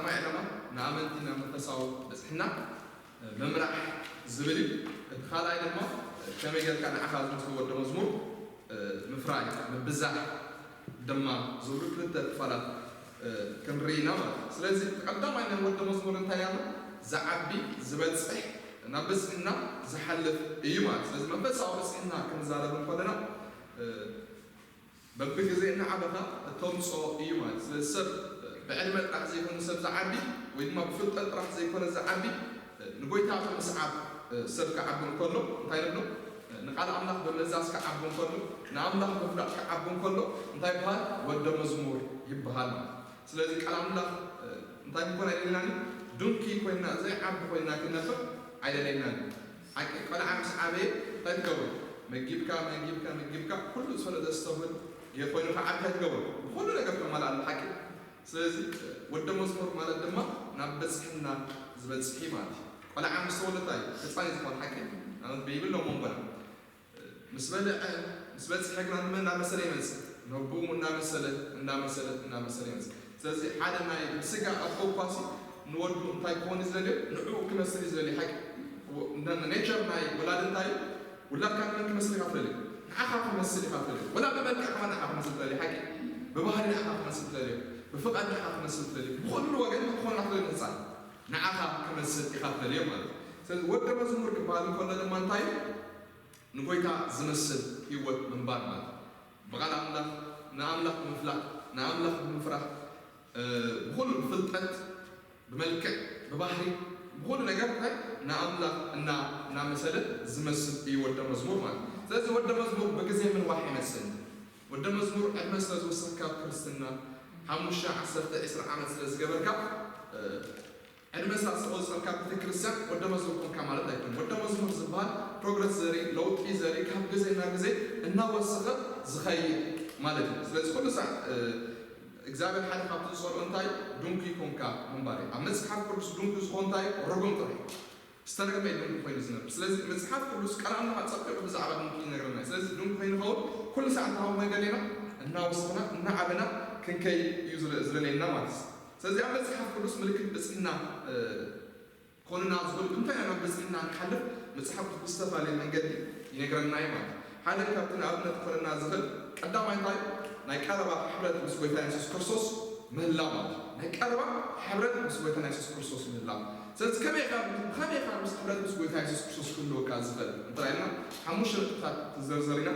ቀዳማይ ዕላማ ንኣመንቲ ናብ መንፈሳዊ ብጽሕና ምምራሕ ዝብል እዩ። እቲ ካልኣይ ድማ ከመይ ጌርካ ንዓኻ ዝመስል ወዲ መዝሙር ምፍራይ፣ ምብዛሕ ድማ ዝብሉ ክልተ ክፋላት ክንርኢ ኢና ማለት እዩ። ስለዚ እቲ ቀዳማይ ናይ ወዲ መዝሙር እንታይ ኣሎ? ዝዓቢ፣ ዝበጽሕ፣ ናብ ብጽሕና ዝሓልፍ እዩ ማለት። ስለዚ መንፈሳዊ ብጽሕና ክንዛረብ እንከለና በብግዜ እናዓበኻ እተምፅኦ እዩ ማለት። ስለዚ ሰብ ብዕድመ ጥራሕ ዘይኮነ ሰብ ዝዓቢ ወይ ድማ ብፍልጠት ጥራሕ ዘይኮነ ዝዓቢ ንጎይታ ብምስዓብ ሰብ ክዓቢ እንከሎ እንታይ ንብሎ? ንቃል ኣምላኽ ብምእዛዝ ክዓቢ እንከሎ፣ ንኣምላኽ ብምፍላጥ ክዓቢ እንከሎ እንታይ ይበሃል? ወደ መዝሙር ይበሃል ማለት። ስለዚ ቃል ኣምላኽ እንታይ ክንኮን ኣይደለናን? ድንኪ ኮይና ዘይዓቢ ኮይና ክንነብር ኣይደለናን። ሓቂ ቆልዓ ምስ ዓበየ እንታይ ትገብሮ? መጊብካ መጊብካ መጊብካ ኩሉ ዝፈለጠ ዝተውህድ ኮይኑ ክዓቢ እንታይ ትገብሮ? ብኩሉ ነገር ተማልኣሉ ሓቂ። ስለዚ ወደ መዝሙር ማለት ድማ ናብ በጽሕና ዝበጽሒ ማለት እዩ። ቆልዓ ምስ ተወለደ እንታይ ህፃን እዩ ዝኾን ሓቂ? ንኣብነት በይብል ሎ መንጎና ምስ በልዐ ምስ በጽሐ ግና ንመን እናመሰለ ይመጽእ? ነቦኡ እናመሰለ እናመሰለ እናመሰለ ይመጽእ። ስለዚ ሓደ ናይ ብስጋ ኣቦ እኳሲ ንወዱ እንታይ ክኾን እዩ ዝደልዮ? ንዕኡ ክመስል እዩ ዝደልዮ። ሓቂ ኔቸር ናይ ወላዲ እንታይ እዩ? ውላድካ ንመን ክመስል ኢኻ ትደልዮ? ንዓኻ ክመስል ኢኻ ትደልዮ። ወላ ብመልክዕ ከማ ንዓኻ ክመስል ትደልዮ። ሓቂ ብባህሪ ንዓኻ ክመስል ትደልዮ። ብፍቓድ ንዓኻ ክመስል ትደልዮ። ብኹሉ ወገን ክኾን ኢኻ ትደልዮ። ህፃን ንዓኻ ክመስል ኢኻ ትደልዮ ማለት እዩ። ስለዚ ወደ መዝሙር ክበሃል እንከሎ ድማ እንታይ እዩ? ንጎይታ ዝመስል ህይወት ምንባር ማለት ብቓል ኣምላኽ ንኣምላኽ ብምፍላጥ ንኣምላኽ ብምፍራሕ ብኩሉ ብፍልጠት ብመልክዕ ብባህሪ ብኩሉ ነገር እንታይ ንኣምላኽ እና እናመሰለ ዝመስል እዩ ወደ መዝሙር ማለት። ስለዚ ወደ መዝሙር ብግዜ ምንዋሕ ይመስል ወደ መዝሙር ዕድመ ስለ ዝወሰካ ኣብ ክርስትና ሓሙሽተ ዓሰርተ ዕስራ ዓመት ስለ ዝገበርካ ዕድመ ሳስኦ ዝጸርካ ቤተክርስትያን ወደ መዝሙር ኮንካ ማለት ኣይኮን። ወደ መዝሙር ዝበሃል ፕሮግረስ ዘርኢ ለውጢ ዘርኢ ካብ ግዜ ናብ ግዜ እናወሰኸ ዝኸይድ ማለት እዩ። ስለዚ ኩሉ ሳዕ እግዚኣብሔር ሓደ ካብቲ ዝጸልኦ እንታይ ድንኩ ይኮንካ ምንባር እዩ። ኣብ መጽሓፍ ቅዱስ ድንኩ ዝኾን እንታይ ርጉም ጥራይ ዝተረገመ እዩ ድንኩ ኮይኑ ዝነብር። ስለዚ መጽሓፍ ቅዱስ ቃል ኣምላኽ ኣጸቢቑ ብዛዕባ ድንኩ ይነግረና። ስለዚ ድንኩ ከይንኸውን ኩሉ ሳዕ እንታይ መገድ ኢና እናወሰኽና እናዓበና ክንከይ እዩ ዝደለየና ማለት እዩ። ስለዚ ኣብ መጽሓፍ ቅዱስ ምልክት ብጽሕና ኮንና ዝኽእል እንታይ ኢና ናብ ብጽሕና ንሓልፍ መጽሓፍ ቅዱስ ዝተፈላለየ መንገዲ ይነግረና እዩ ማለት ሓደ ካብቲ ንኣብነት ኮንና ዝኽእል ቀዳማይ እንታይ ናይ ቀረባ ሕብረት ምስ ጎይታ የሱስ ክርስቶስ ምህላው ማለት ናይ ቀረባ ሕብረት ምስ ጎይታ የሱስ ክርስቶስ ምህላው። ስለዚ ከመይ ኢኻ ብኸመይ ኢኻ ምስ ሕብረት ምስ ጎይታ የሱስ ክርስቶስ ክህልወካ ዝኽእል እንተኢልና ሓሙሽተ ነጥብታት ክንዘርዘር ኢና።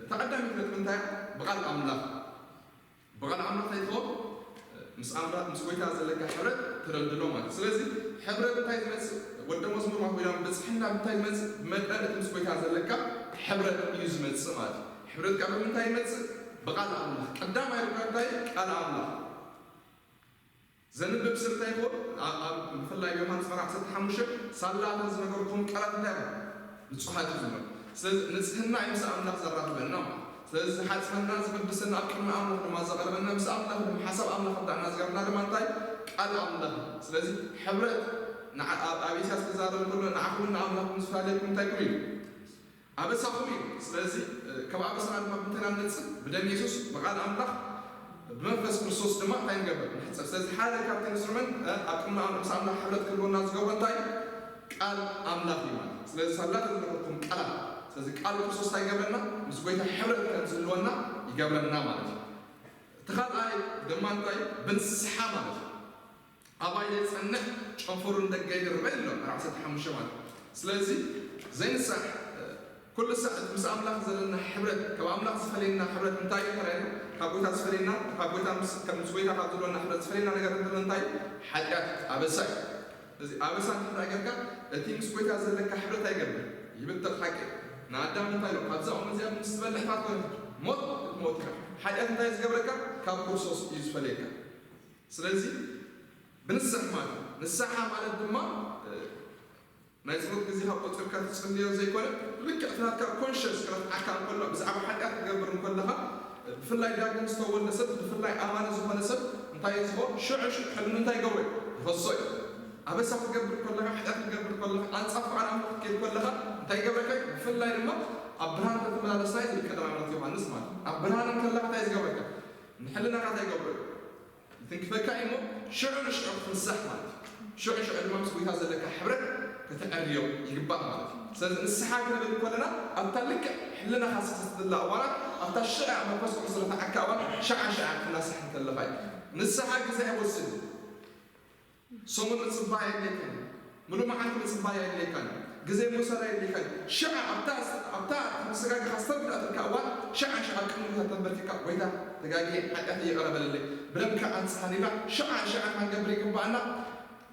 እታ ቀዳሚት ነጥቢ እንታይ ብቓል ኣምላኽ ብቓል ኣምላኽ እንታይ ትኸውን? ምስ ኣምላኽ ምስ ጎይታ ዘለካ ሕብረት ተደልድሎ ማለት እዩ። ስለዚ ሕብረት እንታይ ዝመጽእ ወደ መዝሙር ማለት ወይ ብጽሕና እንታይ ዝመጽእ ብመጠን እቲ ምስ ጎይታ ዘለካ ሕብረት እዩ ዝመጽእ ማለት እዩ። ሕብረት ካብ ምንታይ ይመጽእ? ብቓል ኣምላኽ ቀዳማይ ርካ እንታይ ቃል ኣምላኽ ዘንብብ ስርታ ይኾን ኣብ ብፍላይ ዮሃንስ መራ ዓሰርተ ሓሙሽተ ሳላተ ዝነገርኩም ቃላት እንታይ ንጹሃት እዩ ዝብሎ። ስለዚ ንጽህና እዩ ምስ ኣምላኽ ዘራኽበና ማለት ስለዚ ዝሓጽበና ዝቅድሰና ኣብ ቅድሚ ኣምላኽ ድማ ዘቐርበና ምስ ኣምላኽ ድማ ሓሳብ ኣምላኽ ኣብዳዕና ዝገርና ድማ እንታይ ቃል ኣምላኽ እዩ። ስለዚ ሕብረት ኣብ ኢሳያስ ክዛረብ ከሎ ንዓኹምን ንኣምላኽኩም ዝፈላለየኩም እንታይ ኩሉ እዩ ኣበሳኹም እዩ። ስለዚ ካብ ኣበሳና ድማ ብምንታይ ኢና ንነጽግ? ብደም የሱስ ብቃል ኣምላኽ ብመንፈስ ክርስቶስ ድማ እንታይ ንገብር? ንሕጸብ። ስለዚ ሓደ ካብቲ ኢንስትሩመንት ኣብ ቅድሚ ኣምላኽ ምስ ኣምላኽ ሕብረት ክህልወና ዝገብሮ እንታይ ቃል ኣምላኽ እዩ ማለት ስለዚ ሳላ ተዝነበርኩም ቃላት ስለዚ ቃል ክርስቶስ እንታይ ይገብረና? ምስ ጎይታ ሕብረት ከም ዝህልወና ይገብረና ማለት እዩ። እቲ ካልኣይ ድማ እንታይ ብንስሓ ማለት እዩ። ኣባይ ዘይጸንሕ ጨንፈሩ ንደገ ይድርበ ኣሎ ኣርባዕተ ሓሙሽተ ማለት ስለዚ ዘይንሳሕ ኩሉ ሳዕ ምስ ኣምላኽ ዘለና ሕብረት ካብ ኣምላኽ ዝፈለየና ሕብረት እንታይ እዩ ተራይና ካብ ጎይታ ዝፈለየና ካብ ጎይታ ምስ ጎይታ ካብ ዘለና ሕብረት ዝፈለየና ነገር እንተሎ እንታይ ሓጢኣት ኣበሳ እዩ። እዚ ኣበሳ እንድሕር ጌርካ እቲ ምስ ጎይታ ዘለካ ሕብረት ኣይገብር ይብተኽ ሓቂ ንኣዳም እንታይ ኢሎ ካብዛ ኦም እዚኣ ምስ ዝበልሕ ፋት ሞት ክትሞት ኢኻ። ሓጢኣት እንታይ ዝገብረካ ካብ ክርስቶስ እዩ ዝፈለየካ። ስለዚ ብንስሕ ማለት ንስሓ ማለት ድማ ናይ ጸሎት ግዜኻ ቆጺርካ ትጽልዮ ዘይኮነ ልክዕ እቲ ናትካ ኮንሽስ ክረፍዓካ እንከሎ ብዛዕባ ሓጢኣት ክትገብር እንከለኻ ብፍላይ ዳግም ዝተወልደ ሰብ ብፍላይ ኣማኒ ዝኾነ ሰብ እንታይ እዩ ዝኾን ሽዑ ሽዑ ሕልሚ እንታይ ይገብሮ እዩ ይኸሶ እዩ። ኣበሳ ክትገብር ከለኻ ሓጢኣት ክትገብር ከለኻ ኣንጻር ፍቓድ ኣምላኽ ክትከይድ ከለኻ እንታይ ይገብረካ እዩ? ብፍላይ ድማ ኣብ ብርሃን ተተመላለስና እዩ ዝብል ቀዳማይ መልእኽቲ ዮሃንስ ማለት እዩ። ኣብ ብርሃን እንከለኻ እንታይ እዩ ዝገብረካ? ንሕልናኻ እንታይ ይገብሮ እዩ? ክንክፈካ እዩ እሞ ሽዑ ንሽዑ ክትንሳሕ ማለት እዩ። ሽዑ ንሽዑ ድማ ምስ ጎይታ ዘለካ ሕብረት ከተዕርዮ ይግባእ ማለት እዩ። ስለዚ ንስሓ ክንብል ከለና ኣብታ ልክዕ ሕልናኻ ስክስት ትብላ እዋናት ኣብታ ሽዑ መንፈስ ቅዱስ ዝረታዓካ እዋን ሸዓ ሸዓ ክትናሳሕ እንከለኻ እዩ። ንስሓ ግዜ ኣይወስድን። ሰሙን ምጽባይ የድልየካን፣ ምሉእ መዓልቲ ምጽባይ የድልየካን፣ ግዜ ምውሳድ የድልየካን። ሽዓ ኣብታ ኣብታ ስጋግኻ ዝተርዳእትልካ እዋን ሽዓ ሽዓ ቅድሚ ጎይታ ተንበርኪካ ጎይታ ተጋግየ ሓጢኣት ይቕረ በለለይ ብደምካ ኣንጽሃኒ ኢልካ ሽዓ ሽዓ ክንገብር ይግባኣና።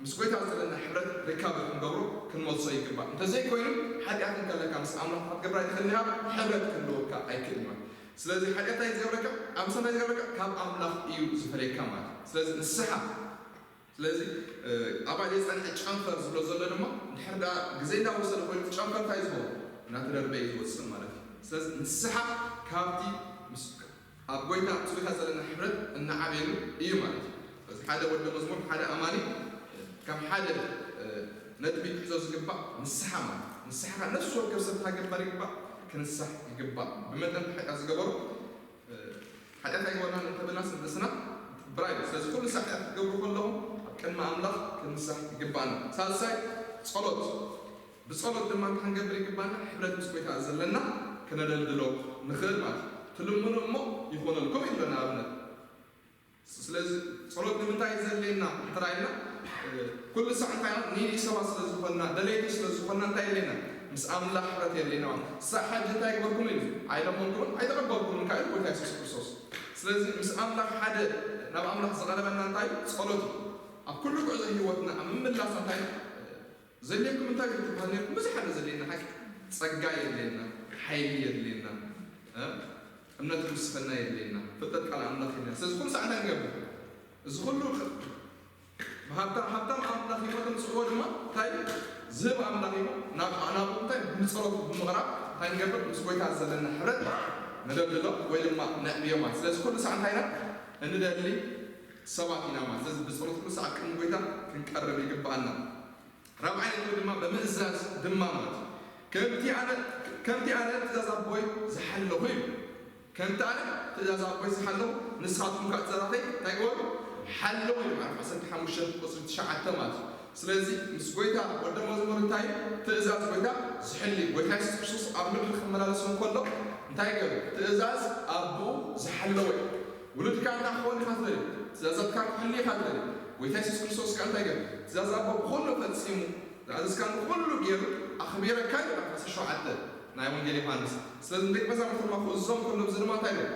ምስ ጎይታ ዘለና ሕብረት ሪካቨር ክንገብሮ ክንመልሶ ይግባእ። እንተዘይኮይኑ ሓጢኣት እንከለካ ምስ ኣምላኽ ክትገብር ኣይትኽእልን ኢኻ፣ ሕብረት ክህልወካ ኣይክእልን እዩ። ስለዚ ሓጢኣት እንታይ ዝገብረካ? ኣብ ምሳና ዝገብረካ ካብ ኣምላኽ እዩ ዝፈለየካ ማለት እዩ። ስለዚ ንስሓ ስለዚ ኣብ ኣደ ዝጸንሐ ጨንፈር ዝብሎ ዘሎ ድማ እንድሕር ደኣ ግዜ እንዳወሰደ ኮይኑ እቲ ጨንፈር እንታይ ዝኸውን እናተደርበ እዩ ዝወጽእ ማለት እዩ። ስለዚ ንስሓ ካብቲ ምስ ኣብ ጎይታ ምስ ጎይታ ዘለና ሕብረት እናዓበየሉ እዩ ማለት እዩ። ስለዚ ሓደ ወደ መዝሙር ሓደ ኣማኒ ከም ሓደ ነጥቢ ክሕዞ ዝግባእ ንስሓ ማለት ንስሓ ነፍሲ ወከፍ ሰብ እንታይ ክግበር ይግባእ? ክንሳሕ ይግባእ። ብመጠን ሓጢኣት ዝገበሩ ሓጢኣት ኣይገበርናን እንተበልና ስም ርእስና ብራይ እዩ። ስለዚ ኩሉ ሳዕ ሓጢኣት ክትገብሩ ከለኹም ኣብ ቅድሚ ኣምላኽ ክንሳሕ ይግባእና። ሳልሳይ ጸሎት። ብጸሎት ድማ እንታይ ክንገብር ይግባና? ሕብረት ምስ ጎይታ ዘለና ክነደልድሎ ንኽእል ማለት እዩ። ትልምኑ እሞ ይኾነልኩም ኢሉ ንኣብነት። ስለዚ ጸሎት ንምንታይ ዘድልየና እንተራእይና ኩሉ ሳዕ እንታይ ኒዲ ሰባት ስለ ዝኾንና ደለይቲ ስለ ዝኾንና እንታይ የድልየና? ምስ ኣምላኽ ሕብረት የድልየና ማለት ሳዕ ሓጂ እንታይ ይግበርኩም ኢሉ ኣይለመንኩምን ኣይተቐበልኩምን ካል ጎይታ የሱስ ክርስቶስ። ስለዚ ምስ ኣምላኽ ሓደ ናብ ኣምላኽ ዝቐረበና እንታይ ጸሎት እዩ። ኣብ ኩሉ ጉዕዞ ህይወትና ኣብ ምምላስ እንታይ ዘድልየኩም እንታይ እዩ ትብሃል ነርኩም ብዙሕ ኣሎ ዘድልየና ሓቂ ጸጋ የድልየና ሓይሊ የድልየና እምነት ክውስኸና የድልየና ፍልጠት ቃል ኣምላኽ የድልየና ስለዚ ኩሉ ሳዕ እንታይ ንገብር እዚ ኩሉ ብሃብታም ሃብታም ኣምላኽ ይሞ ተምፅእዎ ድማ እንታይ ዝህብ ኣምላኽ ይሞ ናብ ናብኡ እንታይ ብፀሎት ብምቕራብ እንታይ ንገብር ምስ ጎይታ ዘለና ሕብረት ነደልድሎ ወይ ድማ ነዕብዮ ማለት ስለዚ ኩሉ ሳዕ እንታይ ኢና እንደሊ ሰባት ኢና ማለት ስለዚ ብፀሎት ኩሉ ሳዕ ቅድሚ ጎይታ ክንቀርብ ይግባኣና ራብዓይ ነጥቢ ድማ ብምእዛዝ ድማ ማለት ከምቲ ኣነ ከምቲ ኣነ ትእዛዝ ኣቦይ ዝሓለኹ እዩ ከምቲ ኣነ ትእዛዝ ኣቦይ ዝሓለኹ ንስኻትኩም ከዓ ትእዛዛተይ እንታይ ግበሩ ሓለኹ እዩ ማለት ዓሰርተ ሓሙሽተ ቁፅሪ ትሽዓተ ማለት እዩ ስለዚ ምስ ጎይታ ወደ መዝሙር እንታይ ትእዛዝ ጎይታ ዝሕሊ ጎይታ የሱስ ክርስቶስ ኣብ ምድሪ ክመላለስ እንከሎ እንታይ ገሩ ትእዛዝ ኣቦኡ ዝሓለወ እዩ ውሉድካ እንታይ ክኸውን ኢኻ ትደልዩ ትእዛዛትካ ክሕሉ ኢኻ ትደልዩ ጎይታ የሱስ ክርስቶስ ከዓ እንታይ ገሩ ትእዛዝ ኣቦ ብኹሉ ፈፂሙ ዝኣዘዝካኒ ኩሉ ገይሩ ኣኽቢረካ እዩ ሸውዓተ ናይ ወንጌል ዮሃንስ ስለዚ ንደቂ መዛሙርቱ ድማ ክእዝዞም ከሎ ብዚ ድማ እንታይ ገሩ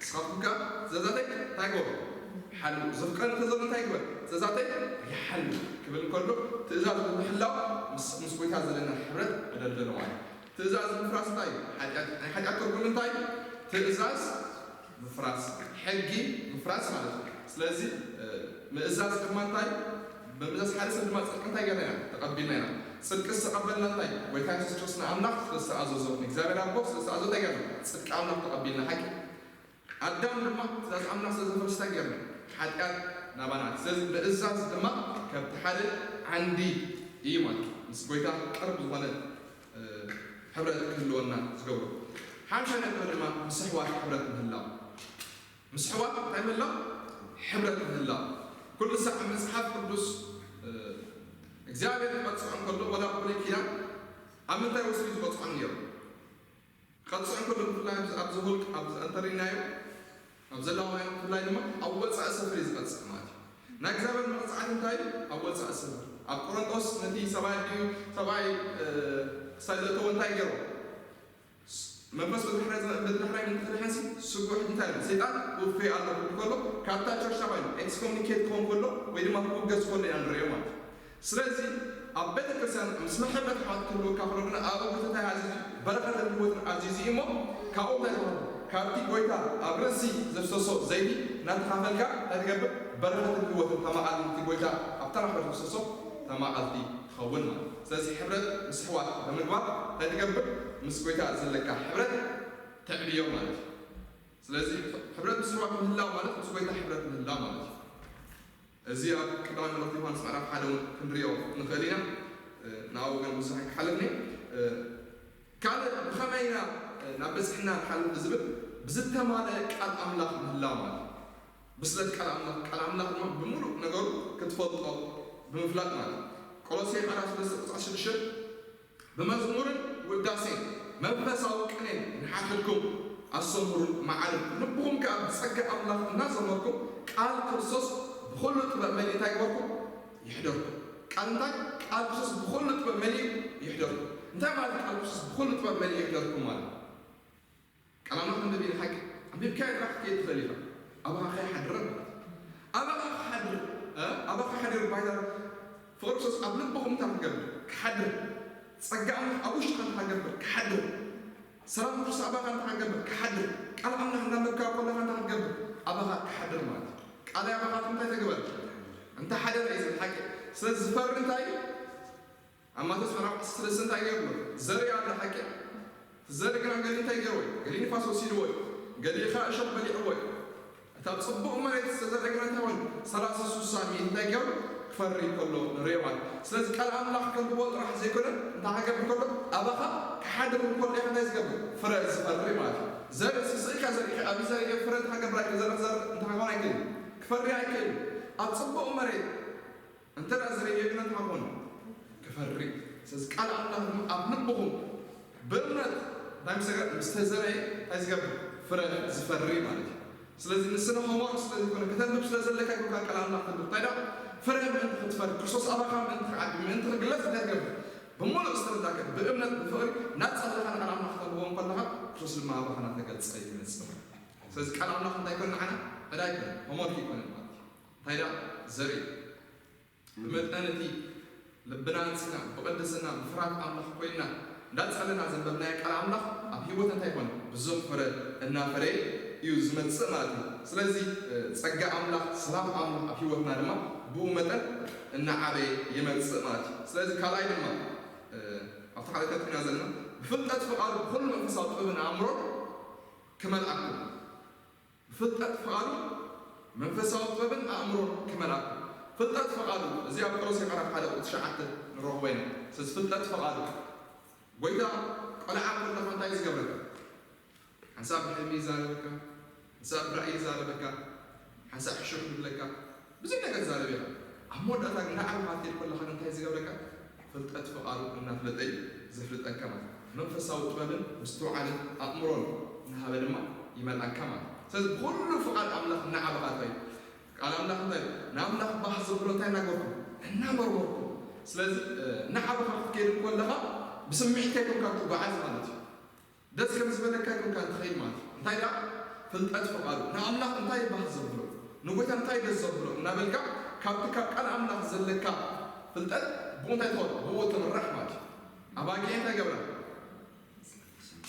ንስኻትኩም ከኣ ትእዛዛተይ እንታይ ገሩ ሓሉ ዘፍቀረኒ ተዘሎ እንታይ ግበር ትእዛዛተይ ይሓሉ ክብል ከሎ ትእዛዝ ብምሕላው ምስ ምስ ጎይታ ዘለና ሕብረት መደልደሎ ማለት ትእዛዝ ምፍራስ እንታይ እዩ ሓጢኣት ናይ ሓጢኣት ትርጉም እንታይ እዩ ትእዛዝ ምፍራስ ሕጊ ምፍራስ ማለት እዩ ስለዚ ምእዛዝ ድማ እንታይ ብምእዛዝ ሓደ ሰብ ድማ ፅድቂ እንታይ ገርና ኢና ተቐቢልና ኢና ፅድቂ ዝተቐበልና እንታይ ጎይታ የሱስ ክርስቶስ ንኣምላኽ ስለዝተኣዘዞ ንእግዚኣብሔር ኣቦ ስለዝተኣዘዞ እንታይ ገርና ፅድቂ ኣምላኽ ተቐቢልና ሓቂ ኣዳም ድማ ትእዛዝ ኣምላኽ ስለዘፈረሰ እንታይ ገርና ሓጢኣት ናባና ስለዚ ምእዛዝ ድማ ከምቲ ሓደ ዓንዲ እዩ ማለት ምስ ጎይታ ቅርብ ዝኾነ ሕብረት ክህልወና ዝገብሮ ሓምሻይ ነጥቢ ድማ ምስ ኣሕዋት ሕብረት ምህላው ምስ ኣሕዋት እንታይ ምህላው ሕብረት ምህላው ኩሉ ሳዕ መፅሓፍ ቅዱስ እግዚኣብሔር ክቐፅዖ እንከሎ ወላ ብሉይ ኪዳን ኣብ ምንታይ ወስዱ ዝቐፅዖም ነይሩ ክቐፅዖ እንከሎ ብፍላይ ኣብዚ ሁልቅ ኣብዚ እንተሪናዮ ኣብ ዘላውያን ብፍላይ ድማ ኣብ ወፃኢ ሰፈር እዩ ዝቐፅዕ ማለት እዩ ናይ እግዚኣብሔር መቕፃዕቲ እንታይ እዩ ኣብ ወፃኢ ሰፈር ኣብ ቆሮንጦስ ነቲ ሰብኣይ ድዩ ሰብኣይ ክሳይ ዘእተዎ እንታይ ገይሮ መንፈስ ብድሕራይ ዝመ- ብድሕራይ ምንታይ ሓንሲ ስጉሕ እንታይ ኢሉ ሰይጣን ውፌ ኣሎ ክብል ከሎ ካብታ ቸርች ናባይ ኤክስኮሙኒኬት ክኸውን ከሎ ወይ ድማ ክውገዝ ከሎ ኢና ንሪኦ ማለት እዩ ስለዚ ኣብ ቤተ ክርስቲያን ምስ መሐበት ሓት ክህልወካ ከሎ ግና ኣብ እግርትታይ ኣዚዙ በረኸትን ህይወትን ኣዚዙ እዩ እሞ ካብኡ እንታይ ትረኽቦ ካብቲ ጎይታ ኣብ ርእሲ ዘፍሰሶ ዘይቲ እናተኻፈልካ እንታይ ትገብር በረኸትን ህይወትን ተማቓል እቲ ጎይታ ኣብታ ማሕበር ዘፍሰሶ ተማቓልቲ ትኸውን ማለት እዩ ስለዚ ሕብረት ምስ ኣሕዋት ብምግባር እንታይ ትገብር ምስ ጎይታ ዘለካ ሕብረት ተዕብዮ ማለት እዩ ስለዚ ሕብረት ምስ ኣሕዋት ምህላው ማለት ምስ ጎይታ ሕብረት ምህላው ማለት እዩ እዚ ኣብ ቀዳማይ መልእኽቲ ዮሃንስ ምዕራፍ ሓደ እውን ክንሪኦ ንኽእል ኢና ናብኡ ግን ብዙሕ ኣይክሓልፍኒ ካልእ ብኸመይ ኢና ናብ በፅሕና ንሓልፍ ዝብል ብዝተማልአ ቃል ኣምላኽ ምህላው ማለት እዩ ብስለት ቃል ኣምላኽ፣ ቃል ኣምላኽ ድማ ብምሉእ ነገሩ ክትፈልጦ ብምፍላጥ ማለት እዩ። ቆሎሴ ምዕራፍ ሰለስተ ቁጽሪ ሽዱሽተ፣ ብመዝሙርን ውዳሴን መንፈሳዊ ቅኔን ንሓትልኩም ኣሰምሩን መዓርን፣ ልብኹም ከኣ ብጸጋ ኣምላኽ እናዘመርኩም ቃል ክርስቶስ ብኹሉ ጥበብ መሊኡ እንታይ ይግበርኩም? ይሕደርኩም። ቃል እንታይ? ቃል ክርስቶስ ብኹሉ ጥበብ መሊኡ ይሕደርኩም። እንታይ ማለት ቃል ክርስቶስ ብኹሉ ጥበብ መሊኡ ይሕደርኩም ማለት? ቃል ኣምላኽ ኣንብብ ኢሉ ሓቂ ኣንቢብካዮ ጥራሕ ክትከይድ ትኽእል ኢኻ። ኣባኻ ከይሓድር ማለት እዩ። ኣባኻ ክሓድር፣ እ? ኣባኻ ሓዲሩ ባይታ ፍቕሪ ክርስቶስ ኣብ ልብኹም እንታይ ክገብር? ክሓድር። ጸጋ ኣምላኽ ኣብ ውሽጥኻ እንታይ ክገብር? ክሓድር። ሰላም ክርስቶስ ኣባኻ እንታይ ክገብር? ክሓድር። ቃል ኣምላኽ እናንበብካ ከለኻ እንታይ ክገብር? ኣባኻ ክሓድር ማለት እዩ። ቃል ኣባኻ እንታይ ተግበር? እንታይ ሓደረ እዩ ዝብል ሓቂ። ስለዚ ዝፈሪ እንታይ እዩ? ኣብ ማቴዎስ ምዕራፍ ዓሰርተ ሰለስተ እንታይ ገይሩ ኣሎ? ዘርኢ ኣሎ ሓቂ። እቲ ዘርኢ ግና ገሊ እንታይ ገይርዎ እዩ? ገሊ ንፋስ ወሲድዎ እዩ። ገሊ ኸኣ እሾኽ በሊዕዎ እዩ። እቲ ኣብ ጽቡቕ መሬት ዝተዘርአ ግና እንታይ ኮይኑ? ሰላሳ፣ ስሳ፣ ሚእቲ እንታይ ገይሩ? ክፈሪ ከሎ ንርእዮ ማለት እዩ። ስለዚ ቃል ኣምላኽ ከንብቦ ጥራሕ ዘይኮነ እንታይ ክገብር ከሎ? ኣባኻ ክሓድር እንከሎ ኢኻ እንታይ ዝገብር? ፍረ ዝፈሪ ማለት እዩ። ዘርኢ ስኢኻ ዘሪእኻ ኣብዩ ዘርኢ ፍረ እንታይ ክገብር ኣይክእል? ዘርኢ ዘርኢ እንታይ ክኸውን ኣይክእልን? ክፈሪ ኣይክእልን። ኣብ ጽቡቕ መሬት እንተ ደኣ ዝርእዮ ግን እንታይ ክኾን? ክፈሪ። ስለዚ ቃል ኣምላኽ ድማ ኣብ ልብኹም ብእምነት እንታይ ምስ ተገ-፣ ምስ ተዘርአ እንታይ ዝገብር? ፍረ ዝፈሪ ማለት እዩ። ስለዚ ንስና ሆምወርክ ስለ ዘይኮነ፣ ከተንብብ ስለ ዘለካ ይኮንካ ቃል ኣምላኽ ተንብብ። እንታይ ደኣ? ፍረ ምእንቲ ክትፈሪ፣ ክርስቶስ ኣባኻ ምእንቲ ክዓቢ፣ ምእንቲ ክግለጽ እንታይ ትገብር? ብምሉእ ዝተረዳእካ፣ ብእምነት፣ ብፍቕሪ፣ እናጸለኻ ንቃል ኣምላኽ ከተንብቦ እንከለኻ፣ ክርስቶስ ድማ ኣባኻ እናተገልጸ ይመጽእ ማለት እዩ። ስለዚ ቃል ኣምላኽ እንታይ ይኮን ንዓና? ዕዳ ኣይኮነን፣ ሆምወርክ ይኮነን ማለት እዩ። እንታይ ደኣ? ዘርኢ። ብመጠን እቲ ልብና ኣንጺና፣ ብቕድስና፣ ብፍርሃት ኣምላኽ ኮይንና፣ እንዳጸለና ዘንበብናዮ ቃል ኣምላኽ ኣብ ህይወት እንታይ ይኾን? ብዙሕ ፍረ እናፈረየ እዩ ዝመጽእ ማለት እዩ። ስለዚ፣ እ፣ ጸጋ ኣምላኽ፣ ሰላም ኣምላኽ ኣብ ህይወትና ድማ ብኡ መጠን እናዓበየ ይመጽእ ማለት እዩ። ስለዚ ካልኣይ ድማ፣ እ፣ ኣብቲ ካልኣይ ተንቲና ዘለና፣ ብፍልጠት ፍቓዱ ብኹሉ መንፈሳዊ ጥበብን ኣእምሮን ክመልኣኩም። ብፍልጠት ፍቓዱ መንፈሳዊ ጥበብን ኣእምሮን ክመልኣኩም። ፍልጠት ፍቓዱ፣ እዚ ኣብ ቆሎሴ ምዕራፍ ሓደ ቁጽሪ ትሽዓተ ንረኽቦ ኢና። ስለዚ ፍልጠት ፍቓዱ፣ ጎይታ ቆልዓ ከለኻ እንታይ እዩ ዝገብረካ? ሓንሳብ ብሕልሚ ይዛረበካ፣ ሓንሳብ ብራእይ ይዛረበካ፣ ሓንሳብ ሕሹኽ ይብለካ፣ ብዙሕ ነገር ትዛረብ ኢኻ። ኣብ መወዳእታ ግን እናዓበኻ ትከይድ ከለኻ ግን እንታይ እዩ ዝገብረካ? ፍልጠት ፍቓዱ እናፍለጠ እዩ ዘፍልጠካ ማለት እዩ። መንፈሳዊ ጥበብን ምስትውዓልን ኣእምሮን እናሃበ ድማ ይመልኣካ ማለት እዩ። ስለዚ ብኹሉ ፍቓድ ኣምላኽ እናዓበኻ እንታይ እዩ? ቃል ኣምላኽ እንታይ እዩ? ንኣምላኽ ባህ ዘብሎ እንታይ እናገበርኩም? እናመርመርኩም። ስለዚ፣ እ፣ እናዓበኻ ክትከይድ ከለኻ ብስምዒት ከይኮንካ ትጓዓዝ ማለት እዩ። ደስ ከም ዝበለካ ይኮንካ ትኸይድ ማለት እዩ። እንታይ ደኣ? ፍልጠት ፍቓዱ። ንኣምላኽ እንታይ ባህ ዘብሎ? ንጎይታ እንታይ ደስ ዘብሎ? እናበልካ ካብቲ ካብ ቃል ኣምላኽ ዘለካ ፍልጠት ብኡ እንታይ ትኾን? ብኡ ትምራሕ ማለት እዩ። ኣባጊዕ እንታይ ገብራ?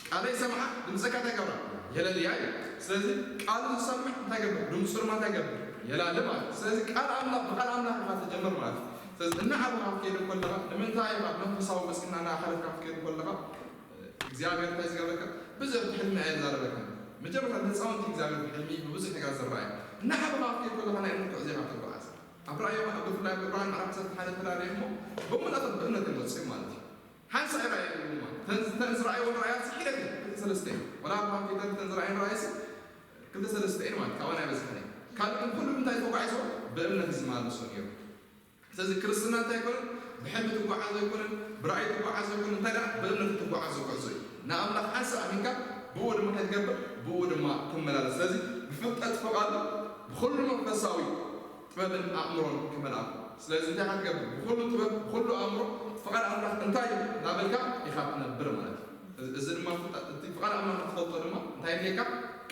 ቃለይ ሰምዓ፣ ድምፀካ እንታይ ገብራ? የለልያ እዩ። ስለዚ ቃሉ ዝሰምዕ እንታይ ገብር? ድምፁ ድማ እንታይ ገብር? የላሊ ማለት እዩ። ስለዚ ቃል ኣምላኽ፣ ብቃል ኣምላኽ ኢኻ ትጀምር ማለት እዩ። ስለዚ እናዓበኻ ክትከይድ ከለኻ፣ ንምንታይ ኢኻ መንፈሳዊ ገፅና እናሓለፍካ ክትከይድ ከለኻ፣ እግዚኣብሔር እንታይ ዝገብረካ? ብዙሕ ብሕልሚ ኣየዛረበካን። መጀመርታ ንህፃውንቲ እግዚኣብሔር ብሕልሚ ብብዙሕ ነገር ዝረኣየ። እናዓበኻ ክትከይድ ከለኻ ናይ እምነት ጉዕዞ ኢኻ ትጓዓዝ። ኣብ ራእዮም፣ ኣብ ብፍላይ ኣብ ዕብራውያን ምዕራፍ ዓሰርተ ሓደ ተራእየ እሞ፣ ብምልኣቶም ብእምነት እዮም ወፂኦም ማለት እዩ። ሓንሳእ ኣይረኣየን እሞ፣ እተን፣ እተን ዝረኣይዎ ራእያት ሒደት እየን፣ ክልተ ሰለስተ እየን። ወላ ኣብ ኮምፒውተር እተን ዝረኣየን ራእይሲ ክልተ ሰለስተ እየን ማለት፣ ካብኣን ኣይበዝሓን እየን። ካልእ ግን ኩሉ እንታይ ተጓዒዝዎ? ብእምነት እዩ ዝመላለሶ ነይሩ። ስለዚ ክርስትና እንታይ ኣይኮነን? ብሕልሚ ትጓዓዞ ኣይኮነን፣ ብራእይ ትጓዓዞ ኣይኮነን፣ እንታይ ደኣ ብእምነት ትጓዓዞ ጉዕዞ እዩ። ንኣምላኽ ሓንሳእ ኣሚንካ ብኡ ድማ እንታይ ትገብር? ብኡ ድማ ትመላለስ። ስለዚ ብፍልጠት ፍቓዱ ብኹሉ መንፈሳዊ ጥበብን ኣእምሮን ክመልኣኩም። ስለዚ እንታይ ኢኻ ትገብር? ብኹሉ ጥበብ፣ ብኹሉ ኣእምሮ ፍቓድ ኣምላኽ እንታይ እዩ እናበልካ ኢኻ ትነብር ማለት እዩ። እዚ፣ እዚ ድማ ፍልጠት፣ እቲ ፍቓድ ኣምላኽ ክትፈልጦ ድማ እንታይ የድልየካ?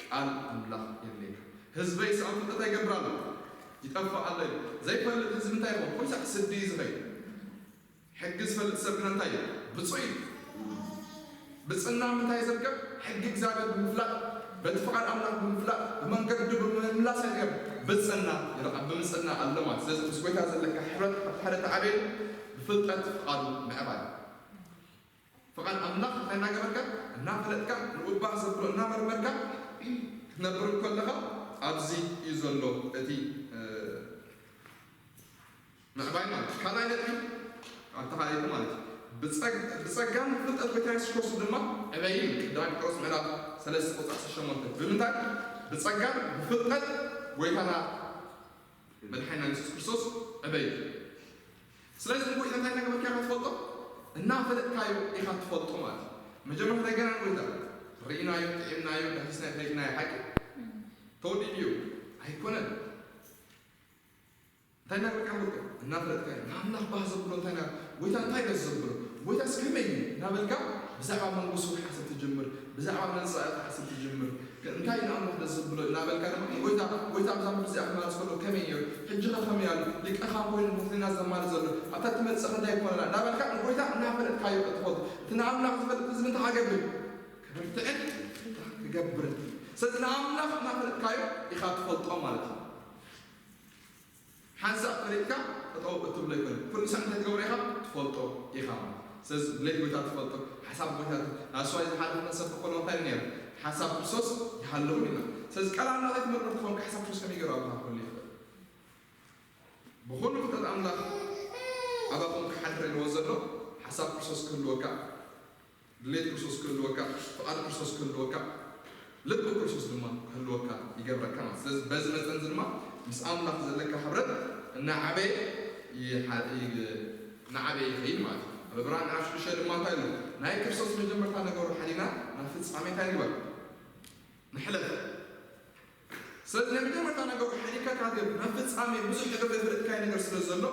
ቃል ኣምላኽ የድልየካ። ህዝበይ ሰኣን ፍልጠት ኣይገብር ኣሎ፣ ይጠፍእ ኣሎ እዩ። ዘይፈልጥ ህዝቢ እንታይ ይኸውን? ኩሉ ሳዕ ስዲ እዩ ዝኸይድ። ሕጊ ዝፈልጥ ሰብ ግን እንታይ እዩ? ብፁዕ እዩ። ብፅና ምንታይ ዝርከብ? ሕጊ እግዚኣብሔር ብምፍላጥ፣ በቲ ፍቓድ ኣምላኽ ብምፍላጥ፣ ብመንገዱ ብምምላስ ኣይርከብ። ብፅና ይረኸብ፣ ብምፅና ኣሎ ማለት። ስለዚ ምስ ጎይታ ዘለካ ሕብረት ኣብ ሓደ ተዓበየሉ ብፍልጠት ፍቓዱ ምዕባይ። ፍቓድ ኣምላኽ እንታይ እናገበርካ? እናፈለጥካ፣ ንኡ ባህ ዘብሎ እናመርመርካ ክትነብር ከለኻ ኣብዚ እዩ ዘሎ እቲ፣ እ፣ ምዕባይ ማለት እዩ። ካልኣይ ነጥቢ፣ ኣብቲ ካልኣይቲ ማለት እዩ። ብጸግ-፣ ብጸጋን ብፍልጠት ጎይታ የሱስ ክርስቶስ ድማ ዕበዩ። ቀዳማይ ጴጥሮስ ምዕራፍ ሰለስተ ቁጽሪ ዓሰርተ ሸሞንተ። ብምንታይ? ብጸጋን ብፍልጠት ጎይታና መድሓኒና የሱስ ክርስቶስ ዕበይ። ስለዚ ንጎይታ እንታይ እናገበርካ ኢኻ ትፈልጦ? እናፈለጥካዮ ኢኻ ትፈልጦ ማለት እዩ። መጀመርታ ገና ንጎይታ ርኢናዮ፣ ጥዒምናዮ፣ ዳሂስናዮ፣ ፈሊጥናዮ ሓቂ ተወዲኡ እዩ ኣይኮነን። እንታይ እናገበርካ ትፈልጦ? እናፈለጥካዮ። ንኣምላኽ ባህ ዘብሎ እንታይ ና-፣ ጎይታ እንታይ ደስ ዘብሎ? ጎይታስ ከመይ እዩ? እናበልካ ብዛዕባ መንግስቱ ክትሓስብ ትጅምር፣ ብዛዕባ መጻኢ ክትሓስብ ትጅምር። እንታይ ንኣምላኽ ደስ ዘብሎ? እናበልካ ድማ ጎይታ፣ ጎይታ ኣብዛ ምድሪ እዚኣ ክመላለስ ከሎ ከመይ ነይሩ? ሕጂ ኸ ከመይ ኣሎ? ሊቀኻ ኮይኑ ንህዝብና ዘማሪ ዘሎ ኣብታ ትመጽእ እንታይ ይኮነና? እናበልካ ንጎይታ እናፈለጥካዮ ክትኸዱ። እቲ ንኣምላኽ ዝፈልጥ ህዝቢ እንታይ ክገብር? ክብርትዕን ክገብርን። ስለዚ ንኣምላኽ እናፈለጥካዮ ኢኻ ትፈልጦ ማለት እዩ። ሓንሳእ ፈሊጥካ ጠጠው እትብሎ ኣይኮነን። ኩሉ ሳዕ እንታይ ትገብሮ ኢኻ? ትፈልጦ ኢኻ ማለት። ስለዚ ድሌት ጎይታ ትፈልጦ፣ ሓሳብ ጎይታ ት-፣ ናብ ሰማይ ዝሓለፈ ሰብ ከሎ እንታይ ነይሩ? ሓሳብ ክርስቶስ ይሃለኹም ኢልና። ስለዚ ቃል ኣምላኽ ዘይትመርምር ትኸውን፣ ሓሳብ ክርስቶስ ከመይ ገይሩ ኣብኻ ክህሉ ይኽእል? ብኹሉ ፍጥረት ኣምላኽ ኣባኹም ክሓድር ኢልዎ ዘሎ ሓሳብ ክርስቶስ ክህልወካ፣ ድሌት ክርስቶስ ክህልወካ፣ ፍቓድ ክርስቶስ ክህልወካ፣ ልቢ ክርስቶስ ድማ ክህልወካ ይገብረካ ማለት። ስለዚ በዚ መጠን እዚ ድማ ምስ ኣምላኽ ዘለካ ሕብረት እናዓበየ ይሓ-፣ ይ-፣ እናዓበየ ይኸይድ ማለት እዩ። ኣብ ዕብራውያን ምዕራፍ ሽዱሽተ ድማ እንታይ ኣሎ? ናይ ክርስቶስ መጀመርታ ነገሩ ሓሊና ናብ ፍጻሜ እንታይ ንግበር? ንሕለፍ። ስለዚ ናይ መጀመርታ ነገሩ ሓሊካ ካብ ናብ ፍጻሜ ብዙሕ ነገር ዘይፈለጥካዮ ነገር ስለ ዘሎ፣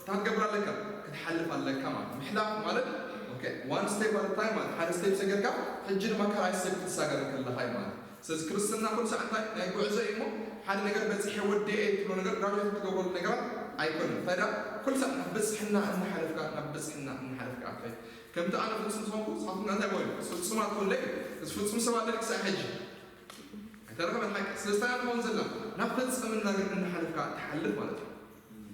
እንታይ ክትገብር ኣለካ? ክትሓልፍ ኣለካ ማለት። ምሕላፍ ማለት፣ ኦኬ፣ ዋን ስቴፕ ኣት ታይም ማለት፣ ሓደ ስቴፕ ሰገርካ፣ ሕጂ ድማ ካልኣይ ስቴፕ ክትሳገር ከለኻ እዩ ማለት። ስለዚ ክርስትና ኩሉ ሳዕ እንታይ ናይ ጉዕዞ እዩ እሞ፣ ሓደ ነገር በጺሐ ወዲኤ ትብሎ ነገር፣ ግራጁዌት ትገብረሉ ነገራት ኣይኮነን። እንታይ ደኣ፣ ኩሉ ሳዕ ናብ ብጽሕና እናሓለፍካ፣ ናብ ብጽሕና እናሓለፍካ ትኸይድ። ከምቲ ኣነ ፍጹም ዝኾንኩ፣ ንስኻትኩም እንታይ በሉ? ፍጹማት ኩለይ፣ እዚ ፍጹም ሰብ ኣለኒ ክሳዕ ሕጂ። ኣይተረኸበን ሓቂ። ስለዚ እንታይ ትኸውን ዘላ? ናብ ፍጽምና ግን እናሓለፍካ ትሓልፍ ማለት እዩ።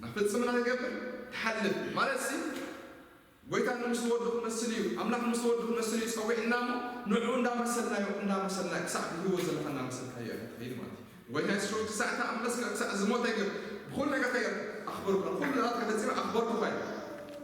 ናብ ፍጽምና ትገብር፣ ትሓልፍ ማለት ሲ፣ ጎይታ ንምስሊ ወዱ ክመስል እዩ፣ ኣምላኽ ንምስሊ ወዱ ክመስል እዩ ጸዊዕና እሞ፣ ንዕኡ እንዳመሰልናዮ፣ እንዳመሰልና፣ ክሳዕ ብህይወት ዘለኻ እናመሰልካዮ ኢኻ ትኸይድ ማለት እዩ። ጎይታ የሱስ ክርስቶስ ክሳዕ እታ ኣምለስካ፣ ክሳዕ ዝሞተ ገር፣ ብኹሉ ነገር ተገር፣ ኣኽበርኩ፣ ኩሉ ነገራት ተፈጺመ ኣኽበርኩ ኢኻ።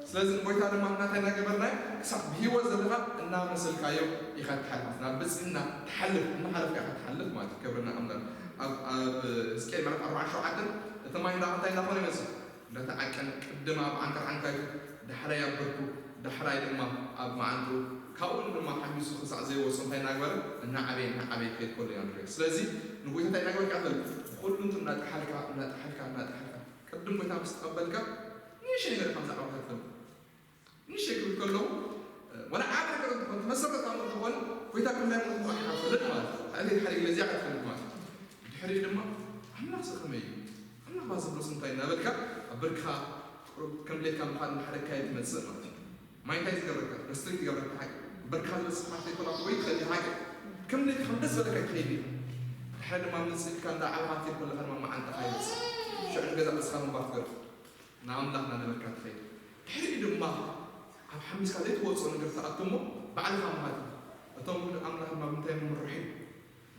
ስለዚ ንጎይታ ድማ እናታይ እናገበርናዮ፣ ክሳዕ ብህይወት ዘለኻ እናመሰልካዮ ኢኻ ትሓልፍ። ናብ ብጽሕና ትሓልፍ፣ እናሓለፍካ ኢኻ ትሓልፍ ማለት እዩ። ክብሪ ንኣምላኽ። ኣብ፣ ኣብ ሕዝቅኤል ምዕራፍ ኣርባዓን ሸውዓተን፣ እቲ ማይ እንዳ-፣ እንታይ እንዳኾነ ይመጽእ? እንዳተዓቀነ፣ ቅድም ኣብ ዓንቀር ዓንቃይቱ፣ ዳሕራይ ኣብ ብርኩ፣ ዳሕራይ ድማ ኣብ መዓንጥኡ፣ ካብኡ ድማ ሓሚሱ ክሳዕ ዘይወጾ እንታይ እናገበረ? እናዓበየ፣ እናዓበየ ክኸይድ ከሎ ኢና ንሪኦ። ስለዚ ንጎይታ እንታይ እናገበርካ ትፈልጥ? ብኹሉ እንቱ እናጠሓልካ፣ እናጠሓልካ፣ እናጠሓልካ፣ ቅድም ጎይታ ምስ ተቐበልካ፣ ንእሽተይ ነገር ከም ዝዓበካ ትፈልጥ። ንእሽተይ ክብል ከለዉ፣ ወላ ዓቢ ነገር እንተኾነ፣ መሰረት ኣምር እንተኾነ፣ ጎይታ ከም ናይ ሞት ምዃን ኢኻ ትፈልጥ ማለት እዩ። ኣቤት ሓደ ግዜ እዚኣ ኢኻ ትፈልጥ ማለት እዩ። ድሕሪኡ ድማ፣ ኣምላኽ ኸ ከመይ እዩ? ኣምላኽ ባ ዝብሎስ እንታይ? እናበልካ፣ ኣብ ብርክኻ ቁሩብ ከም ድሌትካ ምዃን እናሓለካ እየ ትመጽእ ማለት እዩ። ማይ እንታይ ዝገብረካ? ረስትሪክት ይገብረካ ሓቂ። ብርክኻ ዝበጽሕ ማለት ኣይኮነ፣ ወይ ትኸይድ ሓቂ። ከም ድሌትካ ከም ደስ ዝበለካ ትኸይድ ኢኻ። ድሕሪ ድማ ምጽእ ኢልካ እንዳ ዓበኻ ትኸይድ ከለኻ ድማ መዓንጣኻ ይመጽእ። ሽዑ ንገዛእ ርእስኻ ምንባር ትገርም። ንኣምላኽ እናነበርካ ትኸይድ። ድሕሪኡ ድማ ኣብ ሓሚስካ ዘይትወጾ ነገር ትኣቱ እሞ ባዕልኻ ምኻድ ኢኻ። እቶም ውሉድ ኣምላኽ ድማ ብምንታይ እዮም ዝምርሑ?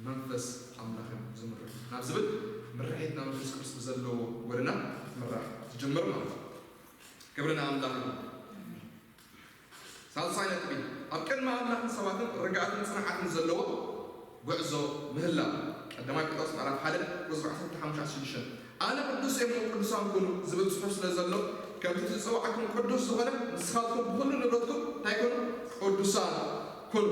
መንፈስ ኣምላኽ እዮም ዝምርሑ። ናብ ዝብል ምርሒት ናብ መንፈስ ቅዱስ ብዘለዎ ጎደና ምራሕ ትጅምር ማለት እዩ። ክብሪ ንኣምላኽ ይኹን። ሳልሳይ ነጥቢ፣ ኣብ ቅድሚ ኣምላኽን ሰባትን ርግኣትን ጽንዓትን ዘለዎ ጉዕዞ ምህላው። ቀዳማይ ጴጥሮስ ምዕራፍ ሓደ ቁጽሪ ዓሰርተ ሓሙሽተ ዓሰርተ ሽዱሽተ፣ "ኣነ ቅዱስ እየ እሞ ቅዱሳን ኩኑ" ዝብል ጽሑፍ ስለ ዘሎ፣ ከምቲ ዝጸውዓኩም ቅዱስ ዝኾነ፣ ንስኻትኩም ብኹሉ ንብረትኩም እንታይ ኩኑ? ቅዱሳን ኩኑ።